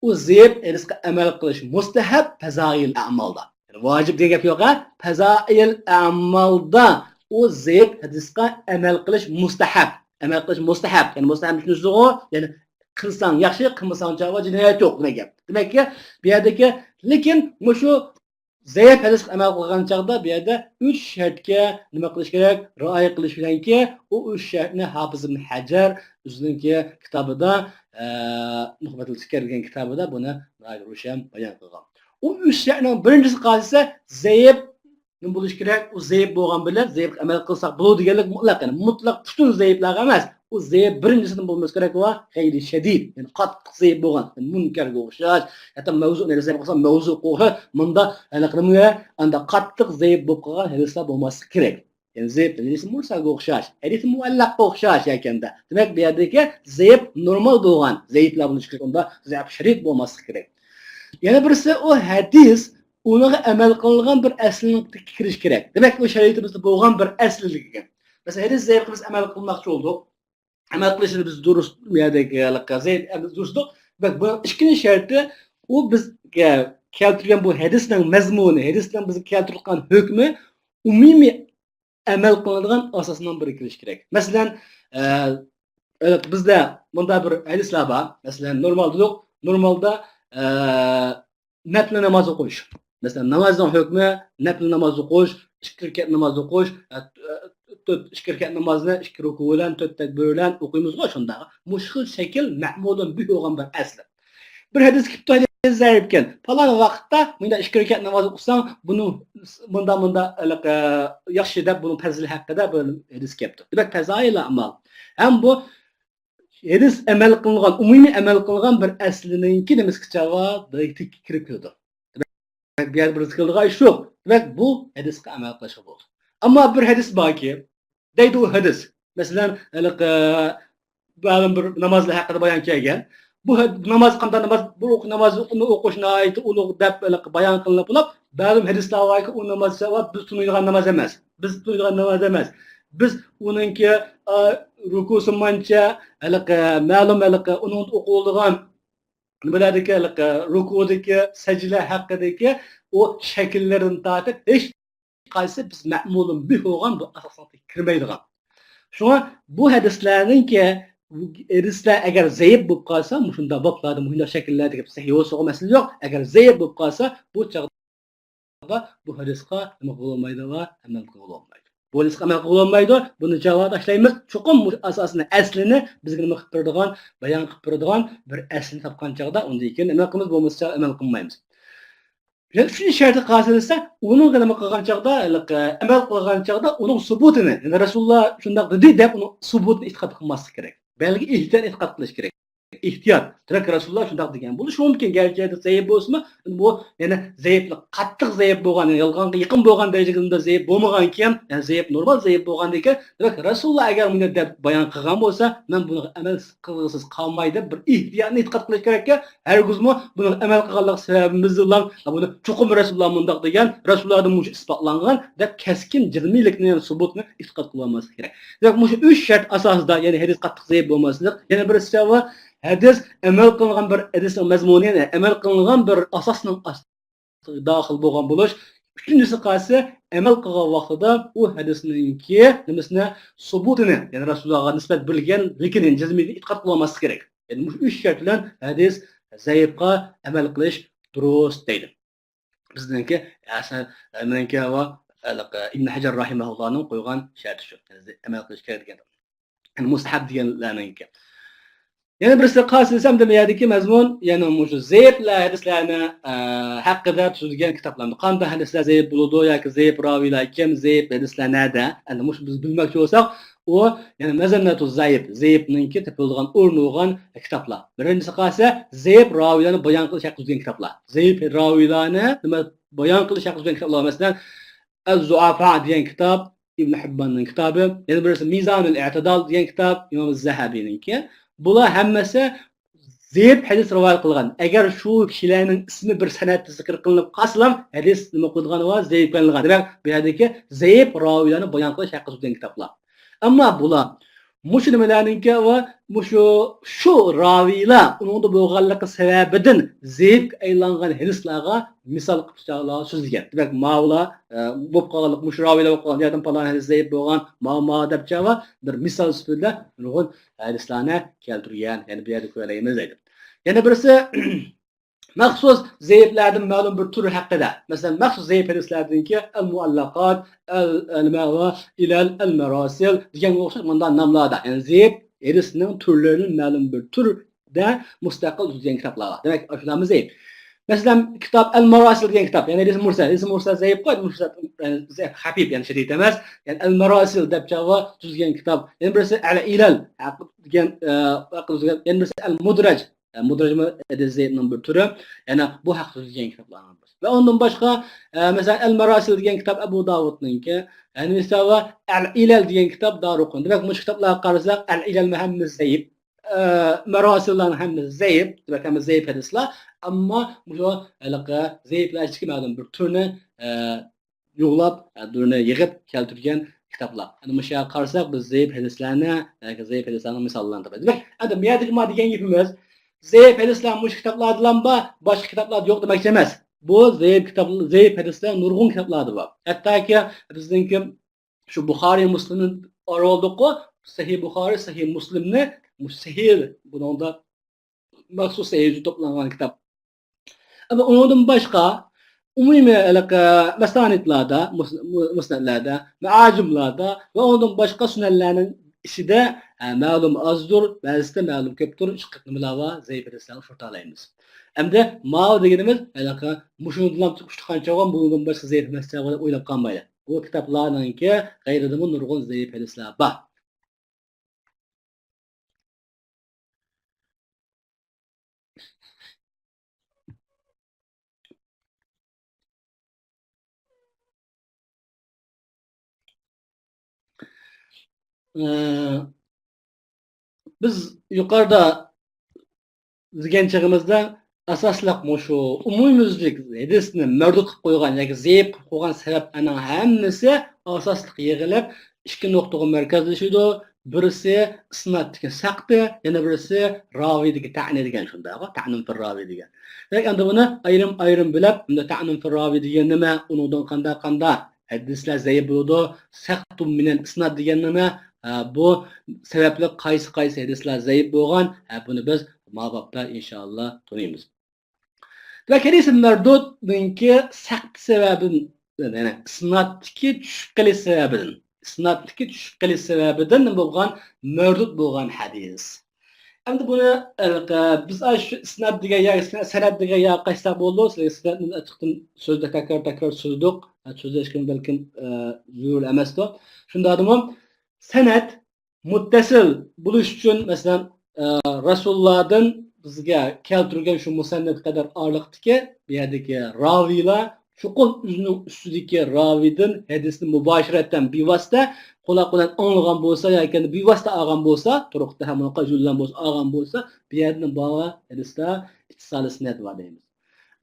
ئۇ زەئىپ ھەدىسقا ئەمەل قىلىش مۇستەھەب پەزائىل ئەمالدا. يەنى ۋاجىپ دېگەن گەپ يوق، ھە؟ پەزائىل ئەمالدا ئۇ زەئىپ ھەدىسقا ئەمەل قىلىش مۇستەھەب. ئەمەل قىلىش مۇستەھەب. يەنى مۇستەھەب چۈشىنىسىزغۇ؟ يەنى قىلساڭ ياخشى، قىلمىساڭ چاۋا جىنايەت يوق دېگەن گەپ. دېمەككى، بۇ يەردىكى، لېكىن مۇشۇ زەئىپ ھەدىسكە ئەمەل قىلغان چاغدا بۇ يەردە ئۈچ شەرتكە نېمە قىلىش كېرەك؟ رىئايە قىلىش بىلەنكى، ئۇ ئۈچ شەرتنى ھاپىز ئىبن ھەجەر ئۆزىنىڭكى كىتابىدا، ئە، نۇخبەتۇل فىكىر دېگەن كىتابىدا بۇنى ناھايىتى روشەن بايان قىلغان. ئۇ ئۈچ شەرتنىڭ بىرىنچىسى قالسا زەئىپ نېمە بولۇشى كېرەك؟ ئۇ زەئىپ بولغان بىلەن زەئىپكە ئەمەل قىلساق بولىدۇ دېگەنلىك مۇتلەق، يەنى مۇتلەق پۈتۈن زەئىپلەرگە ئەمەس. ئۇ زەئىپ بىرىنچىسىدىن بولمىسا كېرەك، ۋە غەيرى شەدىد، يەنى قاتتىق زەئىپ بولغان، مۇنكەرگە ئوخشاش، ھەتتا مەۋزۇ، نېرىسى قىلسا مەۋزۇغا ئوخشاش، مۇندا ھېلىقى نېمە، ئاندا قاتتىق زەئىپ بولۇپ قالغان ھەدىسلەر بولماسلىقى كېرەك. يەنى زەئىپ ھەدىسى مۇرسەلگە ئوخشاش، ھەدىسى مۇئەللەققە ئوخشاش يەكەندە. دېمەك، بۇ يەردىكى زەئىپ نورمال بولغان زەئىپلەر بولۇشى كېرەك، ئۇندا زەئىپ شەدىد بولماسلىقى كېرەك. يەنە بىرسى، ئۇ ھەدىس ئۇنىڭغا ئەمەل قىلىنغان بىر ئەسلىنىڭكىگە كىرىش كېرەك. دېمەك، ئۇ شەرىئىتىمىزدە بولغان بىر ئەسلىگە كىرگەن. مەسىلەن، ھەدىس زەئىپ قىلىپ بىز ئەمەل قىلماقچى بولدۇق. ئەمەل قىلىشنى بىز دۇرۇس، يەردىكى زەئىپ ئەمەل دۇرۇس دېدۇق. دېمەك، بۇنىڭ ئىككىنچى شەرتى، ئۇ بىز كەلتۈرگەن بۇ ھەدىسنىڭ مەزمۇنى، ھەدىسنىڭ بىزگە كەلتۈرۈۋاتقان ھۆكمى ئومۇمىي ئەمەل قىلىنىدىغان ئاساسنىڭ بىرىگە كىرىشى كېرەك. مەسىلەن، ئە، ئە، بىزدە مۇنداق بىر ھەدىسلەر بار. مەسىلەن، نورمال دېدۇق. نورمالدا، ئە، نەپلى ناماز ئوقۇش. مەسىلەن، نامازنىڭ ھۆكمى، نەپلى ناماز ئوقۇش، ئىككى رەكەت ناماز ئوقۇش، ئە، ئە، تۆت، ئىككى رەكەت نامازنى ئىككى رۇكۇ بىلەن، تۆت تەكبىر بىلەن ئوقۇيمىزغۇ شۇنداق. مۇشۇ خىل شەكىل مەمۇلۇن بىھ بولغان بىر ئەسلى. بىر ھەدىس كېلىپتۇ، ھەدىس زەئىپكەن. پالان ۋاقىتتا مۇنداق ئىككى رەكەت ناماز ئوقۇساڭ، بۇنىڭ مۇنداق، مۇنداق، ھېلىقى، ياخشى دەپ بۇنىڭ پەزىلى ھەققىدە بىر ھەدىس كېلىپتۇ. دېمەك، پەزائىل ئەمال. ھەم بۇ ھەدىس ئەمەل قىلىنغان، ئومۇمىي ئەمەل قىلىنغان بىر ئەسلىنىڭكى نېمىسىگە چاغا كىرىپ كېلىدۇ. دېمەك، بۇ يەردە بىر زىكىرلىغان ئىش يوق. دېمەك، بۇ ھەدىسكە ئەمەل قىلىشقا بولىدۇ. ئەمما بىر ھەدىس باركى، دەيدۇ ئۇ ھەدىس. مەسىلەن، ھېلىقى مەلۇم بىر نامازلار ھەققىدە بايان كەلگەن. بۇ ھە-، ناماز قانداق ناماز؟ بۇ ناماز، ئۇنى ئوقۇش ناھايىتى ئۇلۇغ دەپ ھېلىقى بايان قىلىنىپ بولۇپ، مەلۇم ھەدىسلەر باركى، ئۇ ناماز بىز تونۇيدىغان ناماز ئەمەس. بىز تونۇيدىغان ناماز ئەمەس. بىز ئۇنىڭكى، ئا، رۇكۇسى مانچە، ھېلىقى مەلۇم ھېلىقى ئۇنىڭدا ئوقۇلىدىغان نېمىلەردىكى، ھېلىقى رۇكۇدىكى، سەجدىلەر ھەققىدىكى ئۇ شەكىللىرىدىن تارتىپ ھېچ قايسى بىز مەمۇلۇن بىھ بولغان بۇ ئاساسلىققا كىرمەيدىغان. شۇڭا بۇ ھەدىسلەرنىڭكى، ھەدىسلەر ئەگەر زەئىپ بولۇپ قالسا، مۇشۇنداق بابلاردا، مۇشۇنداق شەكىللەردىكى سەھىھ بولسىغۇ مەسىلە يوق. ئەگەر زەئىپ بولۇپ قالسا، بۇ چاغدا بۇ ھەدىسقا نېمە قىلغىلى بولمايدۇ؟ ئەمەل قىلغىلى بولمايدۇ. بۇ ھەدىسقا ئەمەل قىلغىلى بولمايدۇ. بۇنى جاۋاب تاشلايمىز. چوقۇم مۇشۇ ئاساسنى، ئەسلىنى بىزگە نېمە قىلىپ بېرىدىغان، بايان قىلىپ بېرىدىغان بىر ئەسلىنى تاپقان چاغدا، ئۇندىن كېيىن نېمە قىلىمىز؟ بولمىسا ئەمەل قىلمايمىز. يەنە ئۈچىنچى شەرتى قالسا دېسە، ئۇنىڭغا نېمە قىلغان چاغدا، ھېلىقى، ئەمەل قىلغان چاغدا ئۇنىڭ سۇبۇتىنى، يەنى رەسۇلۇللا شۇنداق دېدى دەپ ئۇنىڭ سۇبۇتىنى ئېتىقاد قىلماسلىق كېرەك. بەلكى ئېھتىيات ئېتىقاد قىلىش كېرەك. ئېھتىيات. دېمەك، رەسۇلۇللا شۇنداق دېگەن. بولۇشى مۇمكىن، گەرچە زەئىپ بولسىمۇ، بۇ يەنە زەئىپلىك، قاتتىق زەئىپ بولغان، يەنى يالغانغا يېقىن بولغان دەرىجىدە زەئىپ بولمىغانكەن، يەنى زەئىپ، نورمال زەئىپ بولغاندىكىن، دېمەك، رەسۇلۇللا ئەگەر بۇنى دەپ بايان قىلغان بولسا، مەن بۇنىڭغا ئەمەل قىلغۇسىز قالماي دەپ بىر ئېھتىياتنى ئېتىقاد قىلىش كېرەككەن. ھەرگىزمۇ بۇنىڭغا ئەمەل قىلغانلىق سەۋەبىمىزدىنلا، بۇنى چوقۇم رەسۇلۇللا مۇنداق دېگەن، رەسۇلۇللادىن مۇشۇ ئىسپاتلانغان دەپ كەسكىن جەزمىيلىكنى، يەنى سۇبۇتنى ئېتىقاد قىلالماسلىق كېرەك. دېمەك، مۇشۇ ئۈچ شەرت ئاساسىدا، يەنى ھەدىس قاتتىق زەئىپ بولماسلىق، يەنە بىرسى ھەدىس ئەمەل قىلىنغان بىر ھەدىسنىڭ مەزمۇنى، يەنى ئەمەل قىلىنغان بىر ئاساسنىڭ ئاستىدا داخىل بولغان بولۇش، ئۈچىنچىسى قالسا، ئەمەل قىلغان ۋاقتىدا ئۇ ھەدىسنىڭكى نېمىسىنى، سۇبۇتىنى، يەنى رەسۇلۇللاغا نىسبەت بىلگەن لېكىن، يەنى جەزمىي ئېتىقاد قىلالماسلىق كېرەك. يەنى مۇشۇ ئۈچ شەرت بىلەن ھەدىس زەئىپقا ئەمەل قىلىش دۇرۇس دەيدۇ. بىزنىڭكى، ئەسەر، مېنىڭكى ۋە، ھېلىقى ئىبن ھەجەر رەھىمەھۇللانىڭ قويغان شەرتى شۇ. ئەمەل قىلىش كېرەك دېگەن. يەنى مۇستەھەب دېگەنلەرنىڭكى. يەنە بىرسى قالسا دېسەم، دېمە يەردىكى مەزمۇن، يەنى مۇشۇ زەئىپ ھەدىسلەرنى، ئە، ھەققىدە تۈزۈلگەن كىتابلار. قانداق ھەدىسلەر زەئىپ بولىدۇ ياكى زەئىپ راۋىيلار كىم، زەئىپ ھەدىسلەر نەدە؟ ئەمدى مۇشۇ بىز بىلمەكچى بولساق، ئۇ، يەنى مەزەننەتۇ زەئىپ، زەئىپنىڭكى تېپىلىدىغان ئورنى بولغان كىتابلار. بىرىنچىسى قالسا، زەئىپ راۋىيلارنى بايان قىلىش ھەققىدە تۈزۈلگەن كىتابلار. زەئىپ راۋىيلارنى نېمە بايان قىلىش ھەققىدە تۈزۈلگەن كىتابلار. مەسىلەن، ئەز-زۇئافا دېگەن كىتاب، ئىبن ھىبباننىڭ كىتابى. يەنە بىرسى مىزانۇل ئەتىدال دېگەن كىتاب، ئىمام زەھەبىنىڭكى. بۇلار ھەممىسى زەئىپ ھەدىس رىۋايەت قىلغان. ئەگەر شۇ كىشىلەرنىڭ ئىسمى بىر سەنەدتە زىكىر قىلىنىپ قالسىلا، ھەدىس نېمە قىلىدىغان ۋە زەئىپلىنىدىغان. دېمەك، بۇ يەردىكى زەئىپ راۋىيلارنى بايان قىلىش ھەققىدە تۈزۈلگەن كىتابلار. ئەمما بۇلار مۇشۇ نېمىلەرنىڭكى ۋە مۇشۇ، شۇ راۋىيلار ئۇنىڭدا بولغانلىقى سەۋەبىدىن زەئىپكە ئايلانغان ھەدىسلارغا مىسال قىلىپ سۆزلىگەن. دېمەك، ماۋۇلار، ئە، بولۇپ قالغانلىق، مۇشۇ راۋىيلار بولۇپ قالغان يەردىن پالان ھەدىس زەئىپ بولغان، ماۋۇ، ماۋۇ دەپ چاغا بىر مىسال سۈپىتىدە نۇرغۇن ھەدىسلەرنى كەلتۈرگەن. يەنى بۇ يەردە كۆرەلەيمىز دەيدۇ. يەنە بىرسى، مەخسۇس زەئىپلەردىن مەلۇم بىر تۈر ھەققىدە. مەسىلەن، مەخسۇس زەئىپ ھەدىسلەردىنكى ئەل مۇئەللەقات، ئەل، ئەل مەۋا، ئىلەل، ئەل مەراسىل دېگەنگە ئوخشاش مۇنداق ناملاردا. يەنى زەئىپ ھەدىسنىڭ تۈرلىرىنى مەلۇم بىر تۈردە مۇستەقىل تۈزگەن كىتابلار بار. دېمەك، ئاشۇلارمۇ زەئىپ. مەسىلەن، كىتاب ئەل مەراسىل دېگەن كىتاب. يەنى ھەدىس مۇرسەل. ھەدىس مۇرسەل زەئىپ قوي، مۇرسەل، يەنى زەئىپ خەپىپ، يەنى شەدىد ئەمەس. يەنى ئەل مەراسىل دەپ چاغا تۈزگەن كىتاب. يەنە بىرسى ئەل ئىلەل دېگەن، ئە، يەنە بىرسى ئەل مۇدرەج. ئە، مۇدرەجمۇ ھەدىس زەئىپنىڭ بىر تۈرى. يەنە بۇ ھەقتە تۈزگەن كىتابلار بار. ۋە ئۇندىن باشقا، ئە، مەسىلەن، ئەل مەراسىل دېگەن كىتاب ئەبۇ داۋۇدنىڭكى. ھەدىستا ۋە ئەل ئىلەل دېگەن كىتاب دارۇقۇنى. دېمەك، مۇشۇ كىتابلارغا قارىساق، ئەل ئىلەلمۇ ھەممىسى زەئىپ. ئە، مەراسىللارنىڭ ھەممىسى زەئىپ. دېمەك، ھەممىسى زەئىپ ھەدىسلار. ئەمما مۇشۇ ھېلىقى زەئىپلەر ئىچىدىكى مەلۇم بىر تۈرنى، ئە، يۇغلاپ، ئە، تۈرنى يىغىپ كەلتۈرگەن كىتابلار. ئەنە مۇشۇ يەرگە قارىساق، بىز زەئىپ ھەدىسلەرنى، ياكى زەئىپ ھەدىسلەرنىڭ مىساللىرىنى تاپىمىز. دېمەك، ئەمدى بۇ يەردىكى ما دېگەن گېپىمىز، زەئىپ ھەدىسلەر مۇشۇ كىتابلاردىلا بار، باشقا كىتابلاردا يوق دېمەكچى ئەمەس. بۇ زەئىپ كىتاب، زەئىپ ھەدىسلەر نۇرغۇن كىتابلاردا بار. ھەتتاكى بىزنىڭكى شۇ بۇخارىي، مۇسلىمنى ئارىۋالدۇققۇ، سەھىھ بۇخارىي، سەھىھ مۇسلىمنى، مۇشۇ سەھىھ، بۇنىڭدا مەخسۇس سەھىھدە توپلانغان كىتاب. ئەمما ئۇنىڭدىن باشقا ئومۇمىي ھېلىقى مەسانىدلاردا، مۇس-، مۇ-، مۇسنەدلەردە، مەئاجىملاردا ۋە ئۇنىڭدىن باشقا سۈنەنلەرنىڭ ئىچىدە، ئە، مەلۇم ئازدۇر، بەزىسىدە مەلۇم كۆپتۇر، ئىككى خىل نېمىلەر بار، زەئىپ ھەدىسلەرنى ئۇچرىتالايمىز. ئەمدى ماۋۇ دېگىنىمىز، ھېلىقى مۇشۇنىڭدىن ئۇچرىتقان چاغ بۇنىڭدىن باشقا زەئىپ ئەمەس چاغ دەپ ئويلاپ قالمايلى. بۇ كىتابلارنىڭكى غەيرىدىمۇ نۇرغۇن زەئىپ ھەدىسلەر بار. ئى، بىز يۇقىرىدا دېگەن چېغىمىزدا ئاساسلىق مۇشۇ ئومۇميۈزلۈك ھەدىسنى مەردۇد قىلىپ قويغان ياكى زەئىپ قىلىپ قويغان سەۋەبلەرنىڭ ھەممىسى ئاساسلىق يىغىلىپ ئىككى نۇقتىغا مەركەزلىشىدۇ. بىرسى ئىسنادتىكى سەقتى، يەنە بىرسى راۋىدىكى تەئنى دېگەن شۇنداقغۇ، تەئنۇن فىر راۋى دېگەن. دېمەك، ئەمدى بۇنى ئايرىم-ئايرىم بىلىپ، ئەمدى تەئنۇن فىر راۋى دېگەن نېمە، ئۇنىڭدىن قانداق-قانداق ھەدىسلەر زەئىپ بولىدۇ، سەقتۇن مىنەل ئىسناد دېگەن نېمە، ھە، بۇ سەۋەبلىك قايسى-قايسى ھەدىسلەر زەئىپ بولغان، ھە، بۇنى بىز ما بابتا ئىنشائاللا تونۇيمىز. دېمەك، ھەدىس مەردۇدنىڭكى سەقتى سەۋەبىدىن، يەنى ئىسنادتىكى چۈشۈپ قېلىش سەۋەبىدىن، ئىسنادتىكى چۈشۈپ قېلىش سەۋەبىدىن بولغان مەردۇد بولغان ھەدىس. ئەمدى بۇنى، ئە، بىز ئاشۇ ئىسناد دېگەن يا سەنەد دېگەن يا قايسىلار بولىدۇ؟ سىلەرگە سەنەدنى ئېچىقتىن سۆزدە تەكرار-تەكرار سۆزلىدۇق. ھە، سۆزلەشكىن بەلكىم، ئە، زۆرۈر ئەمەستۇ. شۇنداقتىمۇ سەنەد مۇتتەسىل بولۇش ئۈچۈن، مەسىلەن، ئە، رەسۇلۇللادىن بىزگە كەلتۈرگەن شۇ مۇسەننەپ قەدەر ئارىلىقتىكى بۇ يەردىكى راۋىيلار چوقۇم ئۆزىنىڭ ئۈستىدىكى راۋىدىن ھەدىسنى مۇباشىرەتەن بىۋاسىتە قۇلاق بىلەن ئاڭلىغان بولسا ياكى بىۋاسىتە ئالغان بولسا، تۇرۇقتا ھەم قايسى يول بىلەن بولسا ئالغان بولسا، بۇ يەردىن بارغان ھەدىستە ئىتتىسالى سەنەد بار دەيمىز.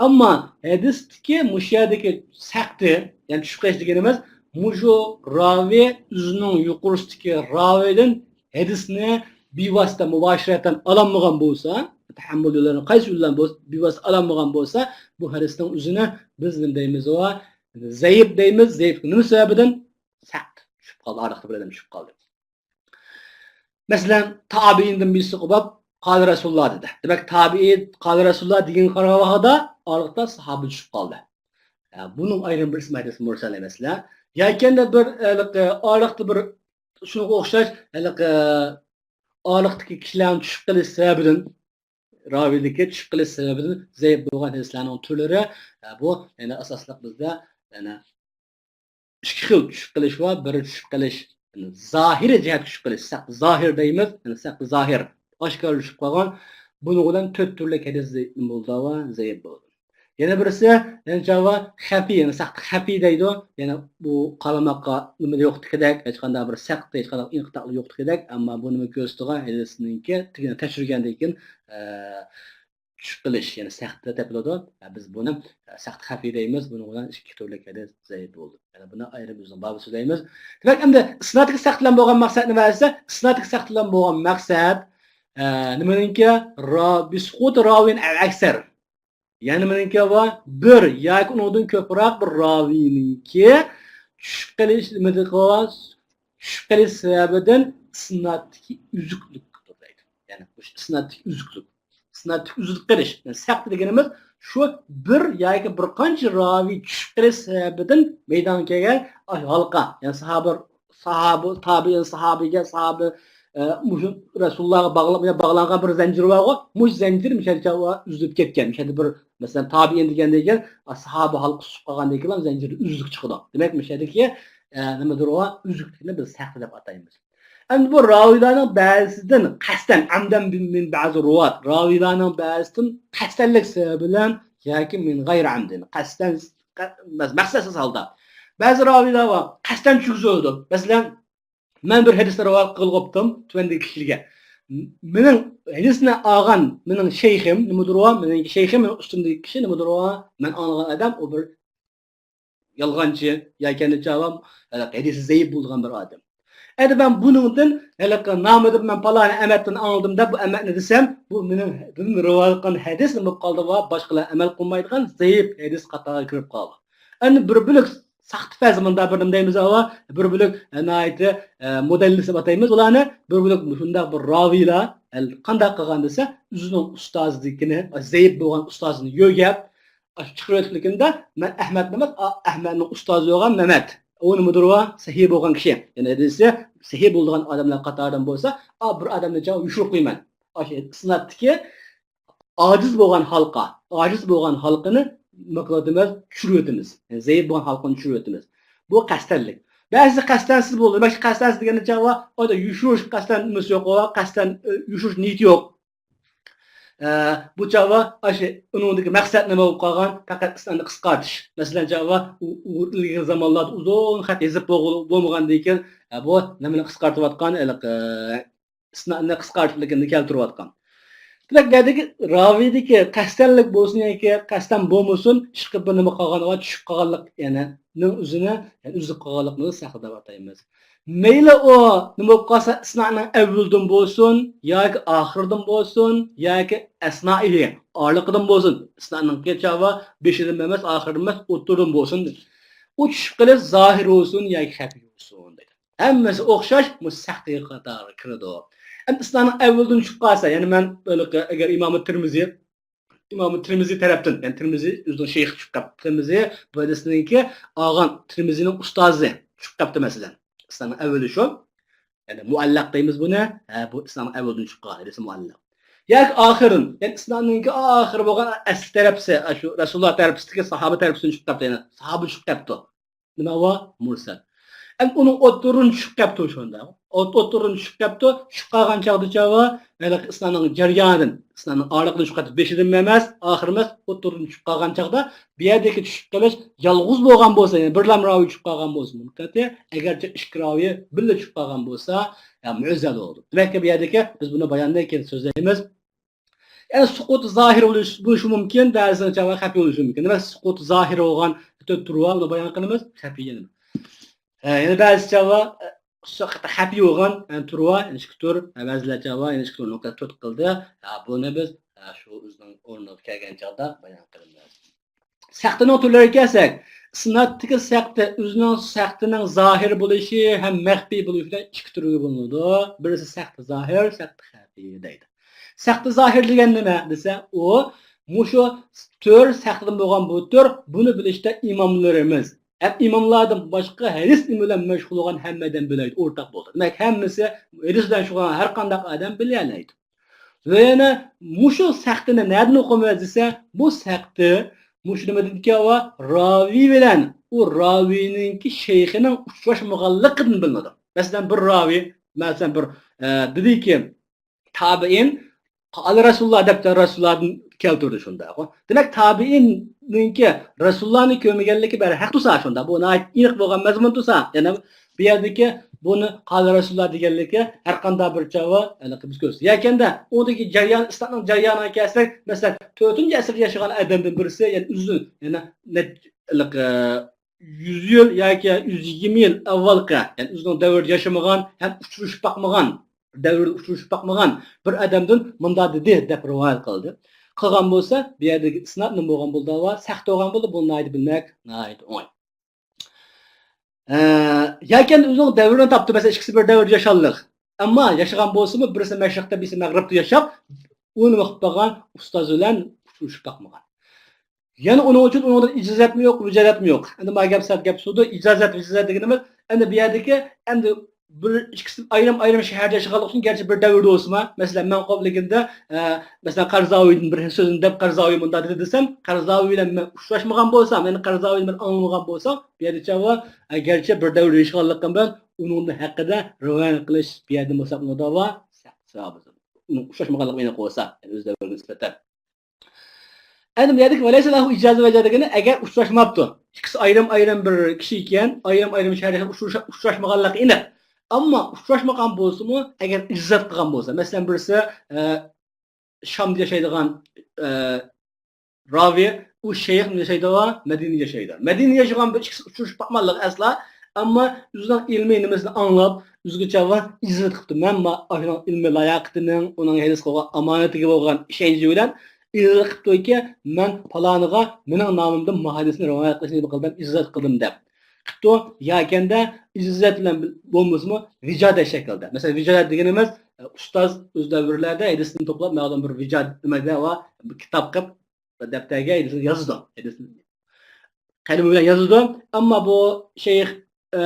ئەمما ھەدىستىكى مۇشۇ يەردىكى سەقتى، يەنى چۈشۈپ قېلىش دېگىنىمىز، مۇشۇ راۋى ئۆزىنىڭ يۇقىرىسىدىكى راۋىدىن ھەدىسنى بىۋاسىتە مۇباشىرەتەن ئالالمىغان بولسا، تەھەممۇل يوللىرىنى قايسى يول بىلەن بولسا، بىۋاسىتە ئالالمىغان بولسا، بۇ ھەدىسنىڭ ئۆزىنى بىز نېمە دەيمىز؟ ئۇ زەئىپ دەيمىز، زەئىپ نېمە سەۋەبىدىن؟ سەقىت چۈشۈپ قالدى، ئارىلىقتا بىر ئادەم چۈشۈپ قالدى. مەسىلەن، تابىئىندىن بىرسى قوپۇپ، قال رەسۇلۇللا دېدى. دېمەك، تابىئىن قال رەسۇلۇللا دېگەن قارىغان ۋاقتىدا ئارىلىقتا ساھابە چۈشۈپ قالدى. ئە، بۇنىڭ ئايرىم بىر ئىسمى ھەدىس مۇرسەل، مەسىلەن. ياكى بىر، ئە، ئارىلىقتا بىر شۇنىڭغا ئوخشاش، ھېلىقى ئارىلىقتىكى كىشىلەرنىڭ چۈشۈپ قېلىش سەۋەبىدىن، راۋىدىكى چۈشۈپ قېلىش سەۋەبىدىن زەئىپ بولغان ھەدىسلەرنىڭ تۈرلىرى، ئە، بۇ يەنە ئاساسلىق بىزدە يەنە ئىككى خىل چۈشۈپ قېلىش بار. بىرى چۈشۈپ قېلىش، يەنى زاھىرىي جەھەتتە چۈشۈپ قېلىش، سەقتى زاھىر دەيمىز، يەنى سەقتى زاھىر، ئاشكارا چۈشۈپ قالغان. بۇنىڭ بىلەن تۆت تۈرلۈك ھەدىس زەئىپ بولىدۇ، زەئىپ بولىدۇ. يەنە بىرسى، يەنە چاغ بار، خەپىي، يەنى سەقتى خەپىي دەيدۇ. يەنى بۇ قالماققا نېمە يوقتىكىدەك، ھېچقانداق بىر سەقتى، ھېچقانداق ئىنقىتالىق يوقتىكىدەك، ئەمما بۇ نېمە كۆرسىتىدىغان، ھەدىسنىڭكى تېگىنى تەكشۈرگەندىن كېيىن، ئە، چۈشۈپ قېلىش، يەنى سەقتە تېپىلىدۇ. بىز بۇنى سەقتى خەپىي دەيمىز. بۇنىڭ بىلەن ئىككى تۈرلۈك ھەدىس زەئىپ بولدى. يەنى بۇنى ئايرىم ئۆزىنىڭ بابى سۆزلەيمىز. دېمەك، ئەمدى ئىسنادتىكى سەقتى بىلەن بولغان مەقسەت نېمە دېسە، ئىسنادتىكى سەقتى بىلەن بولغان مەقسەت، ئە، نېمىنىڭكى؟ را-، بىسقۇتى راۋىن ئەل ئەكسەر. يەنى نېمىنىڭكى بار؟ بىر ياكى ئۇنىڭدىن كۆپرەك بىر راۋىنىڭكى چۈشۈپ قېلىش، نېمىدىكى بار؟ چۈشۈپ قېلىش سەۋەبىدىن ئىسنادتىكى ئۈزۈكلۈك دەيدۇ. يەنى مۇشۇ ئىسنادتىكى ئۈزۈكلۈك. ئىسنادتىكى ئۈزۈلۈپ قېلىش. يەنى سەقتى دېگىنىمىز شۇ بىر ياكى بىر قانچە راۋى چۈشۈپ قېلىش سەۋەبىدىن مەيدانغا كەلگەن ھالقا. يەنى ساھابە، ساھابە، تابىئىن ساھابىگە، ساھابە، ئە، مۇشۇ رەسۇلۇللاغا باغلا-، باغلانغان بىر زەنجىر بارغۇ، مۇشۇ زەنجىر مىشەلچە ئۈزۈلۈپ كەتكەن. مىشەدە بىر، مەسىلەن، تابىئىن دېگەندىن كېيىن، ئا، ساھابە ھالقىسى چۈشۈپ قالغاندىن كېيىن زەنجىردە ئۈزۈكلۈك چىقىدۇ. دېمەك، مىشەدىكى، ئە، نېمىدۇر ئۇ، ئۈزۈكلۈكنى بىز سەقتى دەپ ئاتايمىز. ئەمدى بۇ راۋىلارنىڭ بەزىسىدىن قەستەن، ئەمدەن مىن بەزى رۇۋات، راۋىلارنىڭ بەزىسىدىن قەستەنلىك سەۋەب بىلەن ياكى مىن غەيرى ئەمدىن، قەستەن، قە-، مەقسەتسىز ھالدا. بەزى راۋىلار بار، قەستەن چۈشكۈزۈۋېتىدۇ. مەسىلەن، مەن بىر ھەدىسنى رىۋايەت قىلغۇپتۇم تۆۋەندىكى كىشىلەرگە. مېنىڭ ھەدىسنى ئالغان مېنىڭ شەيخىم نېمىدۇر ئۇ؟ مېنىڭ شەيخىم، مېنىڭ ئۈستۈمدىكى كىشى نېمىدۇر ئۇ؟ مەن ئاڭلىغان ئادەم ئۇ بىر يالغانچى ياكى نېچە ئاۋام، ھەدىسى زەئىپ بولىدىغان بىر ئادەم. ئەدە مەن بۇنىڭدىن، ھېلىقى نامىدىن مەن پالانى ئەمەتتىن ئاڭلىدىم دەپ بۇ ئەمەتنى دېسەم، بۇ مېنىڭ رىۋايەت قىلغان ھەدىس نېمە بولۇپ قالدى ۋە باشقىلار ئەمەل قىلمايدىغان زەئىپ ھەدىس قاتارىغا كىرىپ قالدى. ئەمدى بىر بۆلەك ساختىپەز مۇنداق بىر نېمە دەيمىز، ئاۋا، بىر بۆلەك، ئە، ناھايىتى، ئە، مۇدەللىس دەپ ئاتايمىز ئۇلارنى. بىر بۆلەك مۇشۇنداق بىر راۋىيلار، ئە، قانداق قىلغان دېسە، ئۆزىنىڭ ئۇستازىدىكىنى، زەئىپ بولغان ئۇستازىنى يۆگەپ، ئاشۇ چىقىرىۋېتىپلىكىندا، مەن ئەھمەد ئەمەس، ئا، ئەھمەدنىڭ ئۇستازى بولغان مەمەت. ئۇ نېمىدۇر ئۇ؟ سەھىھ بولغان كىشى. يەنى ھەدىسى سەھىھ بولىدىغان ئادەملەر قاتارىدىن بولسا، ئا، بىر ئادەمنى يوشۇرۇپ قويىمەن. ئاشۇ ئىسنادتىكى ئاجىز بولغان ھالقا، ئاجىز بولغان ھالقىنى نېمە قىلىۋاتىمىز؟ چۈشۈرۈۋېتىمىز. يەنى زەئىپ بولغان ھالقىنى چۈشۈرۈۋېتىمىز. بۇ قەستەنلىك. بەزىسى قەستەنسىز بولىدۇ. دېمەك، قەستەنسىز دېگەندە چاغ بار، ئۇ يەردە يوشۇرۇش قەستەن نېمىسى يوق، ئۇ قەستەن، ئە، يوشۇرۇش نىيىتى يوق. ئە، بۇ چاغ بار، ئاشۇ ئۇنىڭدىكى مەقسەت نېمە بولۇپ قالغان؟ پەقەت ئىسنادنى قىسقارتىش. مەسىلەن، چاغ بار، ئۇ، ئۇ ئىلگىرى زامانلاردا ئۇزۇن خەت يېزىپ بولغىلى بولمىغاندىن كېيىن، ئە، بۇ نېمىنى قىسقارتىۋاتقان؟ ھېلىقى ئىسنادنى قىسقارتىپلىكىنى كەلتۈرۈۋاتقان. دېمەك، بۇ يەردىكى راۋىدىكى قەستەنلىك بولسۇن ياكى قەستەن بولمىسۇن، ئىشقىلىپ بىر نېمە قالغان، چۈشۈپ قالغانلىق، يەنى نىڭ ئۆزىنى، يەنى ئۈزۈپ قالغانلىقنى سەقىت دەپ ئاتايمىز. مەيلى ئۇ نېمە بولۇپ قالسا، ئىسنادنىڭ ئەۋۋىلىدىن بولسۇن ياكى ئاخىرىدىن بولسۇن ياكى ئەسنائىھى، ئارىلىقىدىن بولسۇن. ئىسنادنىڭ قېچى بار، بېشىدىن ئەمەس، ئاخىرىدىن ئەمەس، ئوتتۇرىدىن بولسۇن. ئۇ چۈشۈپ قېلىپ، زاھىر بولسۇن ياكى خەپىي بولسۇن دەيدۇ. ھەممىسى ئوخشاش، مۇشۇ سەقتى قاتارىغا كىرىدۇ. ئەمدى ئىسنادنىڭ ئەۋۋىلىدىن چۈشۈپ قالسا، يەنى مەن ھېلىقى، ئەگەر ئىمامى تىرمىزى، ئىمامى تىرمىزى تەرەپتىن، يەنى تىرمىزى ئۆزىنىڭ شەيخى چۈشۈپ قاپتۇ. تىرمىزى بۇ ھەدىسنىڭكى ئالغان تىرمىزىنىڭ ئۇستازى چۈشۈپ قاپتۇ، مەسىلەن. ئىسنادنىڭ ئەۋۋىلى شۇ. يەنى مۇئەللەق دەيمىز بۇنى. ھە، بۇ ئىسنادنىڭ ئەۋۋىلىدىن چۈشۈپ قالغان ھەدىس مۇئەللەق. ياكى ئاخىرىدىن، يەنى ئىسنادنىڭكى ئاخىرى بولغان ئەسلى تەرەپسى، شۇ رەسۇلۇللا تەرەپسىدىكى ساھابە تەرەپسىدىن چۈشۈپ قاپتۇ، يەنى ساھابە چۈشۈپ قاپتۇ. نېمە بار؟ مۇرسەل. ئەمدى ئۇنىڭ ئوتتۇرىدىن چۈشۈپ قاپتۇ شۇنداق. ئوت-، ئوتتۇرىدىن چۈشۈپ قاپتۇ. چۈشۈپ قالغان چاغدا چاۋا، ھېلىقى ئىسنادنىڭ جەريانىدىن، ئىسنادنىڭ ئارىلىقىدىن چۈشۈپ قاپتۇ. بېشىدىن ئەمەس، ئاخىرى ئەمەس، ئوتتۇرىدىن چۈشۈپ قالغان چاغدا، بۇ يەردىكى چۈشۈپ قېلىش يالغۇز بولغان بولسا، يەنى بىرلا راۋى چۈشۈپ قالغان بولسا مۇنقەتى، ئەگەرچە ئىككى راۋى بىللە چۈشۈپ قالغان بولسا، يا مۇئەززەل بولىدۇ. دېمەك، بۇ يەردىكى بىز بۇنى باياندىن كېيىن سۆزلەيمىز. يەنى سۇقۇت زاھىر بولۇش، بولۇشى مۇمكىن، بەزىدە چاغلار خەپىي بولۇشى مۇمكىن. دېمەك، سۇقۇت زاھىر بولغان تۆت تۈرى بار، ئۇنى بايان قىلىمىز. خەپىي يەنە. ھە، يەنە بەزى چاغلار، ئە، خەپىي بولغان، يەنە تۈرى بار، يەنە ئىككى تۈر، ھە، بەزىلەر چاغلار، يەنە ئىككى تۈرنى تۆت قىلدى. ھە، بۇنى بىز، ھە، شۇ ئۆزىنىڭ ئورنىغا كەلگەن چاغدا بايان قىلىمىز. سەختىنىڭ تۈرلىرىگە كەلسەك، ئىسنادتىكى سەقتى ئۆزىنىڭ سەقتىنىڭ زاھىر بولۇشى ھەم مەخپىي بولۇشى بىلەن ئىككى تۈرگە بۆلۈنىدۇ. بىرسى سەقتى زاھىر، سەقتى خەپىي دەيدۇ. سەقتى زاھىر دېگەن نېمە دېسە، ئۇ مۇشۇ تۈر، سەقتىدىن بولغان بۇ تۈر، بۇنى بىلىشتە ئىماملىرىمىز ھەم ئىماملاردىن باشقا ھەدىس ئىلمى بىلەن مەشغۇل بولغان ھەممە ئادەم بىلەيدۇ، ئورتاق بولدى. دېمەك، ھەممىسى ھەدىس بىلەن شۇغۇللانغان ھەر قانداق ئادەم بىلەلەيدۇ. ۋە يەنە مۇشۇ سەقتىنى نەدىن ئوقۇيمىز دېسە، بۇ سەقتى مۇشۇ نېمىدىن كېلىۋا، راۋى بىلەن ئۇ راۋىنىڭكى شەيخىنىڭ ئۇچراشمىغانلىقىدىن بىلىنىدۇ. مەسىلەن، بىر راۋى، مەسىلەن، بىر، ئە، دېدىكى، تابىئىن قال رەسۇلۇللا دەپ رەسۇلۇللادىن كەلتۈردى شۇنداق. دېمەك، تابىئىننىڭكى رەسۇلۇللانى كۆرمىگەنلىكى بىر ھەق تۇرسا شۇنداق. بۇ ناھايىتى ئېنىق بولغان مەزمۇن تۇرسا، يەنە بۇ يەردىكى بۇنى قال رەسۇلۇللا دېگەنلىكى ھەر قانداق بىر چاغ ھېلىقى بىز كۆرسە. ياكەندە ئۇنىڭدىكى جەريان، ئىسلامنىڭ جەريانىغا كەلسەك، مەسىلەن، تۆتىنچى ئەسىردە ياشىغان ئادەمدىن بىرسى، يەنى ئۆزى، يەنە نەچ-، ھېلىقى، يۈز يىل ياكى يۈز يىگىرمە يىل ئاۋۋالقى، يەنى ئۆزىنىڭ دەۋرىدە ياشىمىغان ھەم ئۇچرىشىپ باقمىغان، دەۋرىدە ئۇچرىشىپ باقمىغان بىر ئادەمدىن مۇنداق دېدى دەپ رىۋايەت قىلدى. قىلغان بولسا، بۇ يەردىكى ئىسناد نېمە بولغان بولىدۇ؟ سەقتى بولغان بولىدۇ. بۇنى ناھايىتى بىلمەك ناھايىتى ئوڭاي. ئە، ياكەن ئۆزىنىڭ دەۋرىنى تاپتى. مەسىلەن، ئىككىسى بىر دەۋردە ياشىغانلىق. ئەمما ياشىغان بولسىمۇ، بىرسى مەشرىقتە، بىرسى مەغرىبتە ياشاپ، ئۇ نېمە قىلىپ باققان؟ ئۇستاز بىلەن ئۇچرىشىپ باقمىغان. يەنە ئۇنىڭ ئۈچۈن ئۇنىڭدىن ئىجازەتمۇ يوق، ۋىجازەتمۇ يوق. ئەمدى ما گەپ سەت گەپ سۇدۇ، ئىجازەت، ۋىجازەت دېگىنىمىز، ئەمدى بۇ يەردىكى، ئەمدى بىر ئىككىسى ئايرىم-ئايرىم شەھەردە ياشىغانلىقى ئۈچۈن، گەرچە بىر دەۋردە بولسىمۇ، مەسىلەن، مەن قوپلىگىنىدە، ئە، مەسىلەن، قەرزاۋىدىن بىر سۆزنى دەپ، قەرزاۋى مۇنداق دېدى دېسەم، قەرزاۋى بىلەن مەن ئۇچراشمىغان بولسام، يەنى قەرزاۋى بىلەن ئاڭلىمىغان بولسام، بۇ يەردە چاغ، ئە، گەرچە بىر دەۋردە ياشىغانلىقىم بىلەن ئۇنىڭدىن ھەققىدە رىۋايەت قىلىش بۇ يەردىن بولسا ئۇنىڭدا بار، سەقتى ساۋابى. ئۇنىڭ ئۇچراشمىغانلىقى ئېنىق بولسا، يەنى ئۆز دەۋرىگە نىسبەتەن. ئەمدى بۇ يەردىكى ۋەلەيسە لەھۇ ئىجازە ۋەجە دېگىنى ئەگەر ئۇچراشماپتۇ. ئىككىسى ئايرىم-ئايرىم بىر كىشى ئىكەن، ئايرىم-ئايرىم شەھەردە ياشاپ ئۇچراش-، ئۇچراشمىغانلىقى ئېنىق. ئەمما ئۇچراشمىغان بولسىمۇ، ئەگەر ئىجازەت قىلغان بولسا، مەسىلەن، بىرسى، ئە، شامدا ياشايدىغان، ئە، راۋى، ئۇ شەيخ ياشايدۇ، مەدىنىدە ياشايدۇ. مەدىنىدە ياشىغان بىر ئىككىسى ئۇچرىشىپ باقمىغانلىقى ئەسلا، ئەمما ئۆزىنىڭ ئىلمىي نېمىسىنى ئاڭلاپ، ئۆزىگە چاغ ئىجازەت قىپتۇ. مەن ما-، ئاشۇنىڭ ئىلمىي لاياقىتىنىڭ، ئۇنىڭ ھەدىس قىلغان ئامانىتىگە بولغان ئىشەنچى بىلەن ئىجازەت قىپتۇكى، مەن پالانىغا مېنىڭ نامىمدىن مۇھەددىسنى رىۋايەت قىلىشنى نېمە قىلدىم، ئىجازەت قىلدىم دەپ. قىپتۇ، ياكەندە ئىجازەت بىلەن بولمىسىمۇ، ۋىجادەت شەكلىدە. مەسىلەن، ۋىجادەت دېگىنىمىز، ئە، ئۇستاز ئۆز دەۋرلەردە ھەدىسنى توپلاپ، مەلۇم بىر ۋىجادەت نېمىدە ۋە بىر كىتاب قىلىپ، دەپتەرگە ھەدىسنى يازىدۇ. ھەدىسنى قەلىمى بىلەن يازىدۇ. ئەمما بۇ شەيخ، ئە،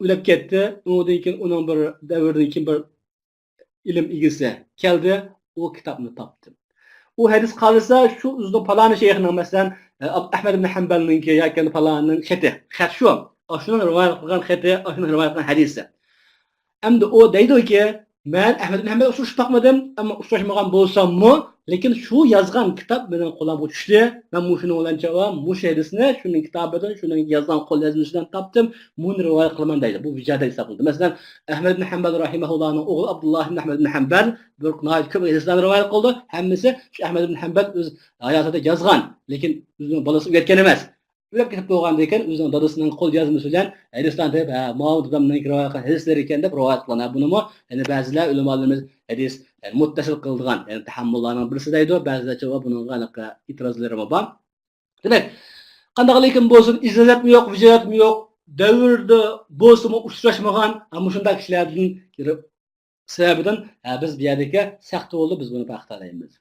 ئۆلۈپ كەتتى. ئۇنىڭدىن كېيىن ئۇنىڭ بىر دەۋردىن كېيىن بىر ئىلىم ئىگىسى كەلدى، ئۇ كىتابنى تاپتى. ئۇ ھەدىس قالسا، شۇ ئۆزىنىڭ پالانى شەيخنىڭ، مەسىلەن، ئەھمەد ئىبن ھەمبەلنىڭكى ياكى پالانىنىڭ خېتى. خەت شۇ. ئاشۇنىڭ رىۋايەت قىلغان خېتى، ئاشۇنىڭ رىۋايەت قىلغان ھەدىسى. ئەمدى ئۇ دەيدۇكى، مەن ئەھمەد ئىبن ھەمبەلگە ئۇچرىشىپ باقمىدىم، ئەمما ئۇچراشمىغان بولساممۇ، لېكىن شۇ يازغان كىتاب مېنىڭ قولۇمغا چۈشتى. مەن مۇشۇنىڭ بىلەن جاۋاب، مۇشۇ ھەدىسنى شۇنىڭ كىتابىدىن، شۇنىڭ يازغان قوليازمىسىدىن تاپتىم، مۇنى رىۋايەت قىلىمەن دەيدۇ. بۇ ۋىجادەت ھېسابلىنىدۇ. مەسىلەن، ئەھمەد ئىبن ھەمبەل رەھىمەھۇللاھنىڭ ئوغلى ئابدۇللاھ ئىبن ئەھمەد ئىبن ھەمبەل بىر ناھايىتى كۆپ ھەدىسلەرنى رىۋايەت قىلدى. ھەممىسى شۇ ئەھمەد ئىبن ھەمبەل ئۆز ھاياتىدا يازغان، لېكىن ئۆزىنىڭ بالىسى ئۆگەتكەن ئەمەس. ئۆلۈپ كېتىپ بولغاندىن كېيىن ئۆزىنىڭ دادىسىنىڭ قول يازمىسى بىلەن ھەدىسلەرنى تېپىپ، ھە، ماۋۇ دادامنىڭ رىۋايەت قىلغان ھەدىسلىرى ئىكەن دەپ رىۋايەت قىلغان. ھە، بۇنىمۇ يەنە بەزىلەر ئۆلىمالىرىمىز ھەدىس، يەنى مۇتتەسىل قىلىدىغان، يەنى تەھەممۇللارنىڭ بىرسى دەيدۇ، بەزىلەرچە بۇنىڭغا ھېلىقى ئېتىرازلىرىمۇ بار. دېمەك، قانداقلىكىن بولسۇن، ئىجازەتمۇ يوق، ۋىجازەتمۇ يوق، دەۋردە بولسىمۇ ئۇچراشمىغان، ھە، مۇشۇنداق كىشىلەردىن سەۋەبىدىن، ھە، بىز بۇ يەردىكى سەقتى بولدى، بىز بۇنى بايقىتالايمىز.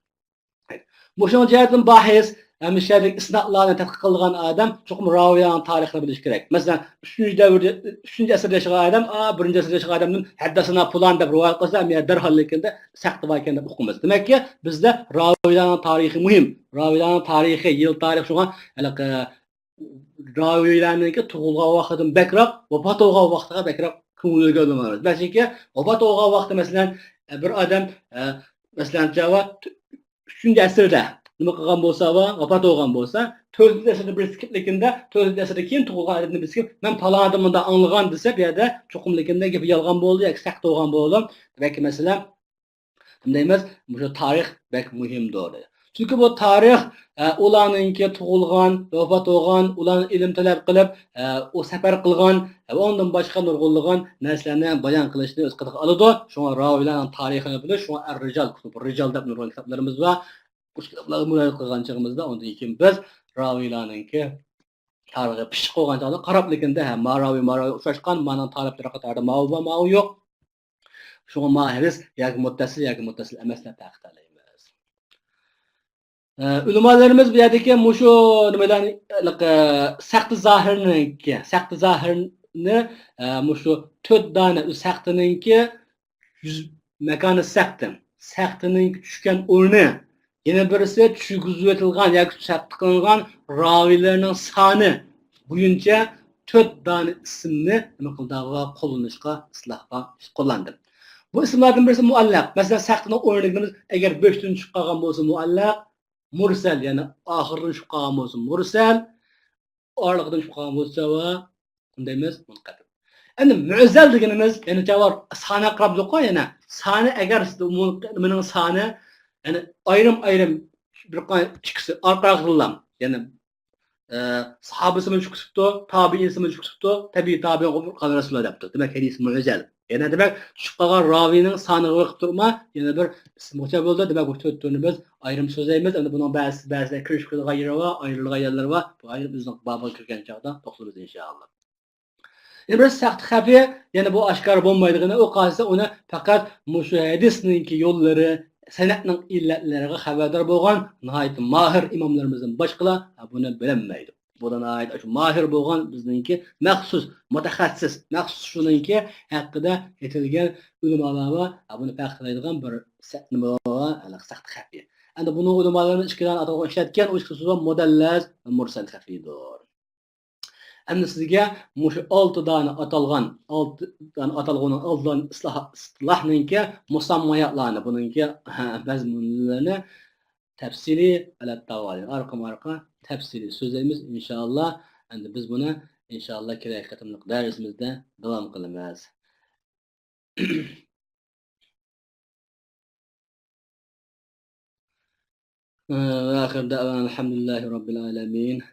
مۇشۇنىڭ جەھەتتىن باھىس، ھەم مۇشۇ يەردىكى ئىسنادلارنى تەتقىق قىلىدىغان ئادەم چوقۇم راۋىيلارنىڭ تارىخىنى بىلىشى كېرەك. مەسىلەن، ئۈچىنچى دەۋردە، ئۈچىنچى ئەسىردە ياشىغان ئادەم، ئا، بىرىنچى ئەسىردە ياشىغان ئادەمدىن ھەددەسەنا پۇلان دەپ رىۋايەت قىلسا، ھەم يەنە دەرھال لېكىندە سەقتى باركەن دەپ ئۇقىمىز. دېمەككى، بىزدە راۋىيلارنىڭ تارىخى مۇھىم. راۋىيلارنىڭ تارىخى، يىل تارىخى شۇڭا ھېلىقى راۋىيلارنىڭكى تۇغۇلغان ۋاقتىدىن بەكرەك، ۋاپات بولغان ۋاقتىغا بەكرەك كۆڭۈل بۆلىمىز. بەلكى ۋاپات بولغان ۋاقتى، مەسىلەن، بىر ئادەم، مەسىلەن، چاۋا ئۈچىنچى ئەسىردە نېمە قىلغان بولسا، ۋاپات بولغان بولسا، تۆتىنچى ئەسىردە بىرسى كېلىپ لېكىندە، تۆتىنچى ئەسىردىن كېيىن تۇغۇلغان ئادەمدىن بىرسى كېلىپ، مەن پالان ئادەمدىن مۇنداق ئاڭلىغان دېسە، بۇ يەردە چوقۇم لېكىندە گېپى يالغان بولىدۇ ياكى سەقتى بولغان بولىدۇ. دېمەك، مەسىلەن، دەيمىز، مۇشۇ تارىخ بەك مۇھىمدۇر. چۈنكى بۇ تارىخ، ئە، ئۇلارنىڭكى تۇغۇلغان، ۋاپات بولغان، ئۇلارنىڭ ئىلىم تەلەپ قىلىپ، ئە، ئۇ سەپەر قىلغان، ئە، ئۇنىڭدىن باشقا نۇرغۇنلىغان نەرسىلەرنى بايان قىلىشنى ئۆز قېتىغا ئالىدۇ. شۇڭا راۋىيلارنىڭ تارىخىنى بىلىش، شۇڭا ئەر رىجال، كۇتۇبۇر رىجال دەپ نۇرغۇن كىتابلىرىمىز بار. مۇشۇ كىتابلارغا مۇراجىئەت قىلغان چېغىمىزدا، ئۇندىن كېيىن بىز راۋىيلارنىڭكى تارىخى پىششىق بولغان چاغدا قاراپ، لېكىندە، ھە، ماراۋى، ماراۋى ئوخشاشقان، مانىڭ تالىپلىرى قاتارىدا ماۋۇ بار، ماۋۇ يوق. شۇڭا ما ھەدىس ياكى مۇتتەسىل ياكى مۇتتەسىل ئەمەس دەپ پەرقلەيمىز. ئە، ئۆلىمالىرىمىز بۇ يەردىكى مۇشۇ نېمىلەرنى، ئە، سەختى زاھىرنىڭكى، سەختى زاھىرنى، ئە، مۇشۇ تۆت دانە سەختىنىڭكى يۈز، ماكانى سەختى، سەختىنىڭكى چۈشكەن ئورنى، يەنە بىرسى چۈشكۈزۈۋېتىلغان ياكى سەخت قىلىنغان راۋىيلەرنىڭ سانى بويىچە تۆت دانە ئىسىمنى نېمە قىلدىغا قوللىنىشقا، ئىسلاھقا قوللاندى. بۇ ئىسىملاردىن بىرسى مۇئەللەق. مەسىلەن، سەختىنىڭ ئورنى دېگىنىمىز ئەگەر بۆشتىن چۈشۈپ قالغان بولسا مۇئەللەق، مۇرسەل، يەنى ئاخىرىدىن چۈشۈپ قالغان بولسا مۇرسەل، ئارىلىقىدىن چۈشۈپ قالغان بولسا چاۋا، ئۇندايمىز مۇنقەتىئ. ئەمدى مۇئەززەل دېگىنىمىز، يەنى چاۋا سانى قاراپدۇققۇ، يەنە سانى ئەگەر مۇ-، نېمىنىڭ سانى، يەنى ئايرىم-ئايرىم بىر قا-، ئىككىسى ئارقا-ئارقىدىنلا، يەنى ئە، ساھابىسىمۇ چۈشۈپ كېتىپتۇ، تابىئىنسىمۇ چۈشۈپ كېتىپتۇ، تەبىئىي تابىئىنغا قال رەسۇلۇللا دەپتۇ. دېمەك، ھەدىس مۇئەززەل. يەنە دېمەك، چۈشۈپ قالغان راۋىينىڭ سانىغا بېقىپ تۇرما، يەنە بىر ئىسىمغىچە بولدى. دېمەك، بۇ تۆت تۈرنى بىز ئايرىم سۆزلەيمىز. ئەمدى بۇنىڭ بەزى، بەزىدە كىرىشىپ كېتىدىغان يېرى بار، ئايرىلغان يەرلىرى بار. بۇ ئايرىم ئۆزىنىڭ بابىغا كىرگەن چاغدا توختىلىمىز، ئىنشائاللا. يەنە بىر سەخت خەپى، يەنە بۇ ئاشكارا بولمايدىغىنى، ئۇ قالسا ئۇنى پەقەت مۇشۇ ھەدىسنىڭكى يوللىرى، سەنەدنىڭ ئىللەتلىرىگە خەۋەردار بولغان ناھايىتى ماھىر ئىماملىرىمىزدىن باشقىلار بۇنى بىلەلمەيدۇ. بۇ ناھايىتى شۇ ماھىر بولغان بىزنىڭكى مەخسۇس مۇتەخەسسىس، مەخسۇس شۇنىڭكى ھەققىدە يېتىلگەن ئۆلىمالار بار، بۇنى پەرقلەيدىغان بىر سە-، نېمە بار، سەخت خەپى. ئەمدى بۇنىڭ ئۆلىمالىرىمىز ئىككى دانە ئاتالغۇ ئىشلەتكەن، ئۇ ئىككىسى مۇدەللەس ۋە مۇرسەل خەپىدۇر. ئەمدى سىزگە مۇشۇ ئالتە دانە ئاتالغان، ئالتە دانە ئاتالغۇنىڭ ئالدىن ئىسلاھ-، ئىستىلاھنىڭكى مۇسەمماياتلارنى، بۇنىڭكى مەزمۇنلىرىنى تەپسىلىي ئەلەتتاۋالى، ئارقىمۇ ئارقا تەپسىلىي سۆزلەيمىز، ئىنشائاللا. ئەمدى بىز بۇنى، ئىنشائاللا، كېلەر قېتىملىق دەرسىمىزدە داۋام قىلىمىز. وآخر دعوانا الحمد لله رب العالمين.